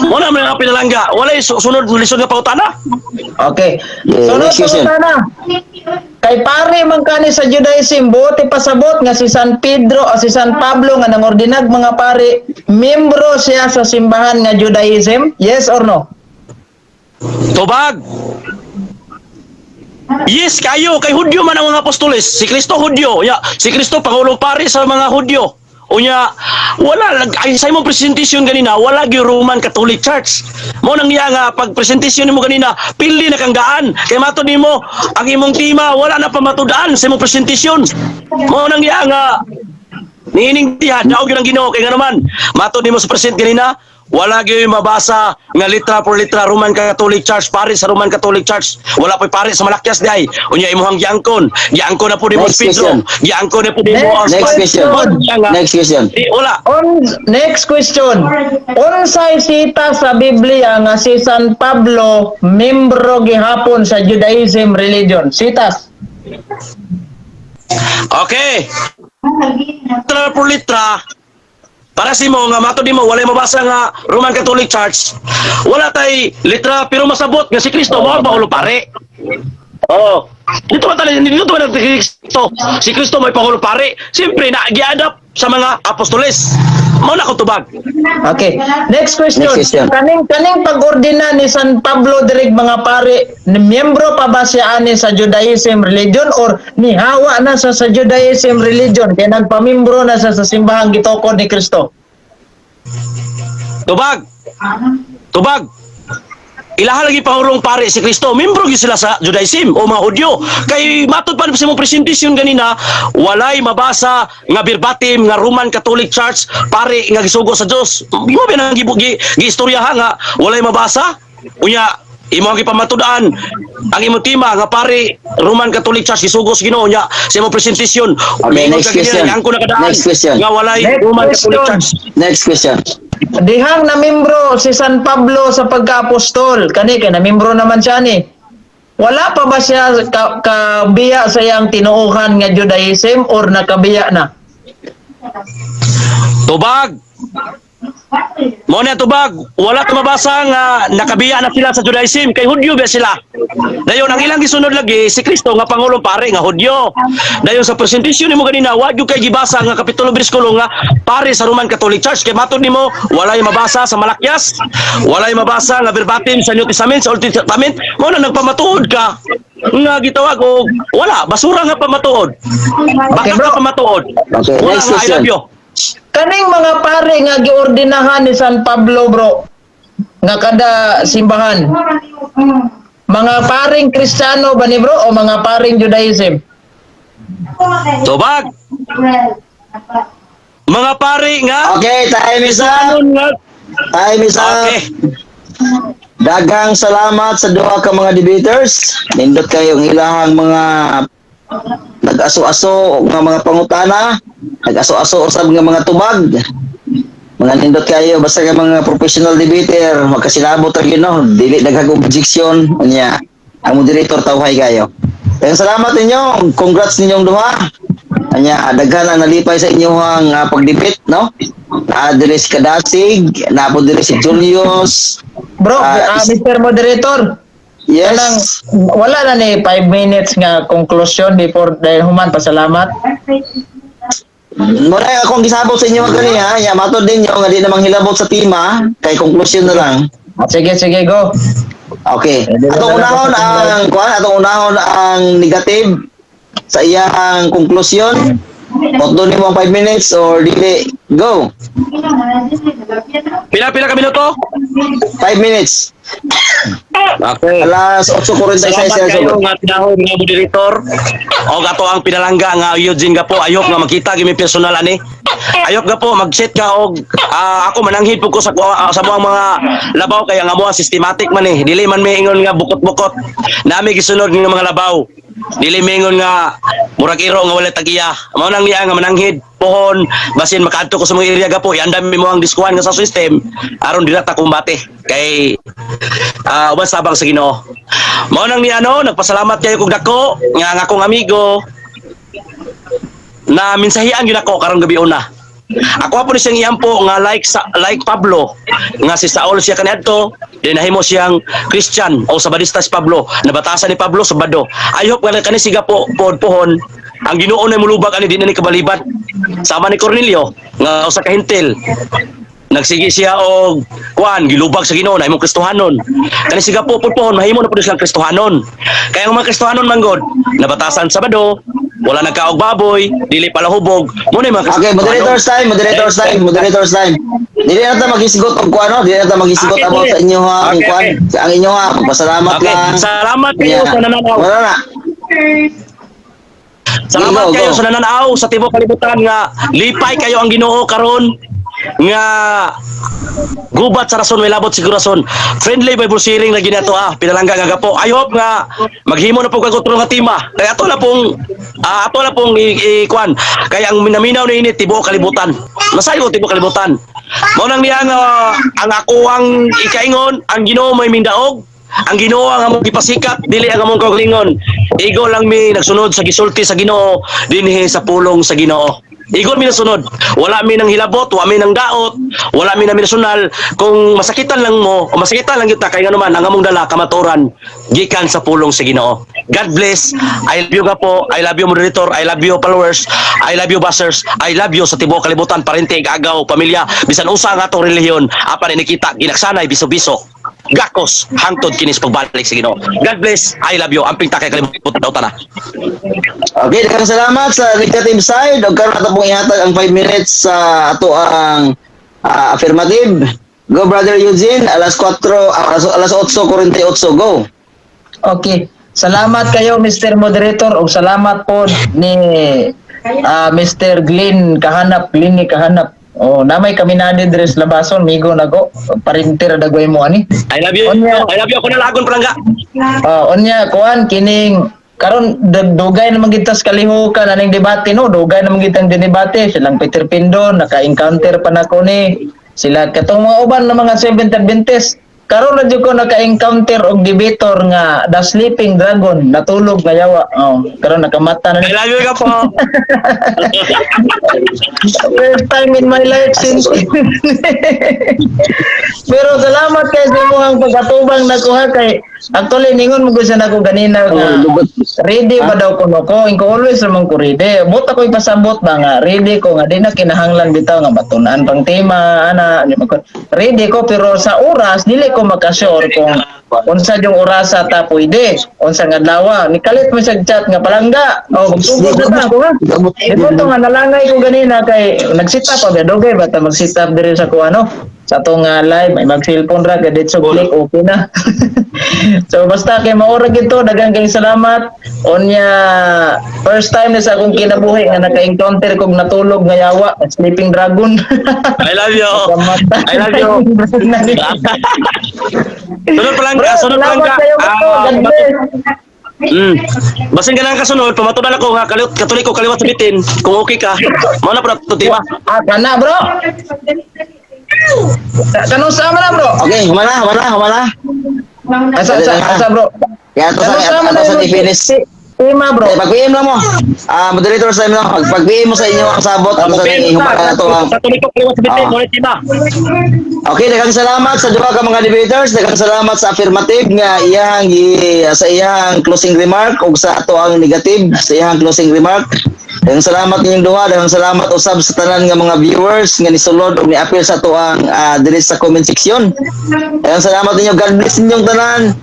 S3: Mo na mga pinalangga, walay sunod lisod nga pangutana.
S1: Okay.
S2: Yeah,
S1: Sunod
S2: next question.
S1: pangutana. Kay pare man kani sa Judaism, buti pasabot nga si San Pedro o si San Pablo nga nangordinag mga pare, membro siya sa simbahan nga Judaism? Yes or no?
S3: Tubag. Yes, kayo kay Hudyo man ang mga apostoles. Si Kristo Hudyo. Ya, si Kristo pangulong pari sa mga Hudyo. Unya, wala ay sa imong presentation ganina, wala gyud Roman Catholic Church. Mo nang niya nga pag presentation nimo ganina, pili na kang daan. Kay matod nimo ang imong tema wala na pamatud-an sa imong presentation. Mo nang niya nga niining tiha daog gyud ang Ginoo kay ngano matod nimo sa present ganina, wala gyud mabasa nga litra por litra Roman Catholic Church, pare sa Roman Catholic Church. Wala po'y pare sa Malakyas diay. Unya imong giangkon, giangkon na po nimo
S2: Next
S3: Pedro,
S2: question.
S3: giangkon na po nimo
S1: Next
S2: Next question. Next question.
S3: Di, wala.
S1: On next question. Unsay sita sa Biblia nga si San Pablo membro gihapon sa Judaism religion? Sitas.
S3: Okay, litra por litra para si mo nga matod nimo walay mabasa nga Roman Catholic Church, wala tay litra, pero masabot nga si Kristo mao ang pangulo pare. Oh, dito ba tayo, dito ba si Kristo? Si Kristo may pangulo pare. Siyempre, na gi-adapt sa mga apostoles. Mao na ko tubag.
S1: Okay. Next question.
S2: Next question.
S1: Kaning kaning pag-ordina ni San Pablo direk mga pare, ni miyembro pa ba siya ani sa Judaism religion or nihawa na sa Judaism religion kay nagpamimbro na siya sa simbahang gitukod ni Kristo?
S3: Tubag. Tubag. Ilaha lagi pangulong pare si Kristo. Membro gyud sila sa Judaism o mga Hudyo. Kay matod pa sa imong presentation ganina, walay mabasa nga verbatim nga Roman Catholic Church pare nga gisugo sa Dios. Mo ba nang gi istorya ha nga walay mabasa? Unya imo ang gipamatud-an ang imong tema nga pare Roman Catholic Church gisugo sa Ginoo, nya sa imong presentation
S2: Okay,
S3: miingon
S2: next
S3: ka ganina,
S2: question.
S3: ang ko nakadaan
S2: Next question.
S3: nga walay
S1: Next
S3: Roman Catholic
S1: question.
S3: Church.
S2: Next question.
S1: Dihang namembro si San Pablo sa pagka-apostol, kani kay namembro naman siya ni. Wala pa ba siya kabiya sa iyang tinuohan nga Judaism or nakabiya na?
S3: Tubag. Mo na tubag, wala ka mabasa nga nakabiya na sila sa Judaism kay Hudyo ba sila. Dayon ang ilang gisunod lagi si Kristo nga pangulong pare nga Hudyo. Dayon sa presentasyon nimo ganina, wa gyud kay gibasa nga kapitulo bersikulo nga pare sa Roman Catholic Church kay matod nimo walay mabasa sa Malakyas, walay mabasa nga verbatim sa New Testament, sa Old Testament. Mo na nagpamatuod ka nga gitawag og wala, basura nga pamatuod.
S1: Okay,
S3: Baka
S1: bro.
S3: ka pamatuod.
S2: Okay,
S3: Wala
S2: next
S3: nga, I
S2: question.
S3: love you.
S1: Kaning mga pare nga giordinahan ni San Pablo, bro, nga kada simbahan, mga paring Kristiyano ba ni bro o mga paring Judaism?
S3: Tubag. Mga pare nga
S2: Okay, time is up. Time is up.
S3: Okay.
S2: Daghang salamat sa duha ka mga debaters. Nindot kayo ang ilahang mga nag-aso-aso nga mga pangutana, nag-aso-aso usab nga mga tubag. Mga nindot kayo basta ka mga professional debater, magkasinabot ra gyud no, dili daghang objection unya. Ang moderator tawhay kayo. Daghang salamat ninyo, congrats ninyong duha. Anya daghan ang nalipay sa inyong pag-debate no. Naa diri si Kadasig, naa po diri si Julius.
S1: Bro, Mr. Moderator,
S2: Yes.
S1: kanang wala na ni 5 minutes nga conclusion before dahil human pasalamat.
S2: Muna akong gisabot sa inyo kaniya, ya matod ninyo nga di namang hilabot sa tema, kay konklusyon na lang.
S1: Sige, sige, go.
S2: Okay.
S1: Pwede na
S2: Atong
S1: lang
S2: unahon
S1: ako sa
S2: ang kuan, atong unahon ang negative sa iyang konklusyon. Otdo nimo ang 5 minutes or dili, go.
S3: Pila-pila ka minuto?
S2: 5 minutes.
S3: Okay.
S2: Alas 8:46
S3: Salamat
S2: siya
S3: kayo
S2: so.
S3: nga tinahon nga moderator. O ato ang pinalangga nga Eugene Gapo, ayok nga makita gimi personal ani. Ayok ga po mag-set ka og ako mananghid pud ko sa muang mga labaw kay ang amoa systematic man eh. Dili man miingon nga bukot-bukot. Nami gisunod nga mga labaw. Dili miingon nga murag iro nga wala tag-iya. Mao nang niya nga mananghid pohon basin makaadto ko sa mga area gapo, iandam mo ang diskuan nga sa system aron dira ta kumbate kay uban sabang sa Ginoo. Mao nang niya no, nagpasalamat kayo kog dako nga ang akong amigo na minsahian gyud ako karong gabi una. Ako po ni siyang iampo nga like sa like Pablo nga si Saul siya kaniadto, then nahimo siyang Christian o Sabadista si Pablo, nabatasan ni Pablo Sabado. I hope nga kani siga po pod pohon ang Ginoo na mulubag ani di na ni kabaliban. Sama ni Cornelio nga usa ka Hentil, nagsige siya og kuan, gilubag sa Ginoo, nahimong Kristohanon. Kani siga po pohon mahimo na pud silang Kristohanon. Kaya ang mga Kristohanon manggod nabatasan Sabado, wala nagkaog baboy, dili pala hubog mo na yung mga
S2: Okay, moderator's time, moderator's time, moderator's time. Dili na ta maghisgot og kuan, no? Dili na ta maghisgot
S3: Okay,
S2: about
S3: sige.
S2: sa inyo ha, ang
S3: Okay,
S2: kuan. Ang inyo ha, pasalamat
S3: Okay,
S2: lang.
S3: salamat kayo
S2: Yeah.
S3: sa nananaw.
S2: Wala na.
S3: Salamat
S2: Go, go,
S3: kayo
S2: go.
S3: sa nananaw sa tibuok kalibutan nga lipay kayo ang Ginoo karon nga gubat sa rason may labot siguro rason. Friendly Bible sharing lagi nato pinalangga nga gapo. I hope nga maghimo na po kag otro nga tema kay ato na pong i-kuan kay ang minaminaw ni ini tibuok kalibutan, masayo tibuok kalibutan. Mao nang niya nga ang ako ang ikaingon, ang Ginoo may mindaog. Ang Ginoo ang among gipasikat, dili ang among kaugalingon. Igo lang mi nagsunod sa gisulti sa Ginoo dinhi sa pulong sa Ginoo. Igo mi nasunod. Wala mi nang hilabot, wa mi nang daot, wala mi nang minasunal. Kung masakitan lang mo, o masakitan lang kita kay ngano man ang among dala kamaturan gikan sa pulong sa Ginoo. God bless. I love you nga po. I love you moderator. I love you followers. I love you bashers. I love you sa tibuok kalibutan, parente, agaw, pamilya, bisan usa ang atong relihiyon, apan inikita ginagsanay biso-biso. Gakos hangtod kinis pagbalik sa Ginoo. God bless. I love you. Amping takay kalibutan daw na.
S2: Okay, daghang salamat sa negative side. Og karon ato pong ihatag ang 5 minutes sa ato ang affirmative. Go, Brother Eugene, alas 4, alas 8:48, go.
S1: Okay. Salamat kayo, Mr. Moderator, ug salamat po ni Mr. Glenn Kahanap, Glenn ni Kahanap. Oh, namay kami na ni Dres Labason, migo nago, parinter dagway mo ani.
S3: I love you.
S1: Onya.
S3: I love you. Ako na lagon palangga.
S1: Oh, unya kuan kining karon dugay naman kita sa kalihukan aning debate no, dugay naman kitang dinebate silang Peter Pindon, naka-encounter pa nako ni sila katong mga uban na mga Seventh Adventist. Karon na jud ko naka-encounter og debater nga the sleeping dragon, natulog nga yawa. Oh, karon nakamata na
S3: I
S1: ni.
S3: love you ka po.
S1: First time in my life since. Pero salamat kay sa imong pag-atubang nakuha kay actually ningon mo gud siya nako ganina nga ready ba daw kuno ko, inko always naman ko ready. But ako ipasabot ba nga ready ko nga di na kinahanglan bitaw nga batunan pang tema ana di ba ko. Ready ko pero sa oras dili ko makasure kung unsa yung orasa ta pwede unsa nga adlaw. Nikalit mo siya chat nga palangga oh magsugod na ta ako ha. Ito to nga nalangay ko ganina kay nag-sit up pa dugay ba ta mag-sit up diri sa kuano sa atong live, may mag-cellphone ra kadit so click okay na. So basta kay maura gito, daghang kay salamat. Unya first time na sa akong kinabuhi nga naka-encounter kog natulog nga yawa, sleeping dragon.
S3: I love you. I love you. Sunod palangga,
S1: Bro,
S3: sunod
S1: salamat
S3: palangga.
S1: kayo, bro. God bless.
S3: Basin ka lang kasunod, pamatunan ako nga kaliwat katoliko kaliwat sa bitin. Kung okay ka, mao na po na to tema.
S1: Ah, kana bro. Kanung sama na bro?
S2: Okay, humana, humana, humana.
S1: Asa asa asa bro?
S2: Ya, ato sa
S1: Kanung sama
S2: ato
S1: na
S2: sa
S1: yun?
S2: i-finish.
S1: Si, Tema, bro.
S2: Eh, pag-PM lang mo. Ah, moderator sa lang. Pag-PM mo sa inyo ang sabot ano sa inyo na to ang
S3: Sa tuloy ko kaliwat sa
S2: Ah.
S3: mo tema.
S2: Okay, daghang salamat sa duha ka mga debaters, daghang salamat sa affirmative nga iyang sa iyang closing remark ug sa ato ang negative sa iyang closing remark. Daghang salamat ninyong duha, daghang salamat usab sa tanan nga mga viewers nga nisulod ug niapil sa ato ang diri sa comment section. Daghang salamat ninyo. God bless ninyong tanan.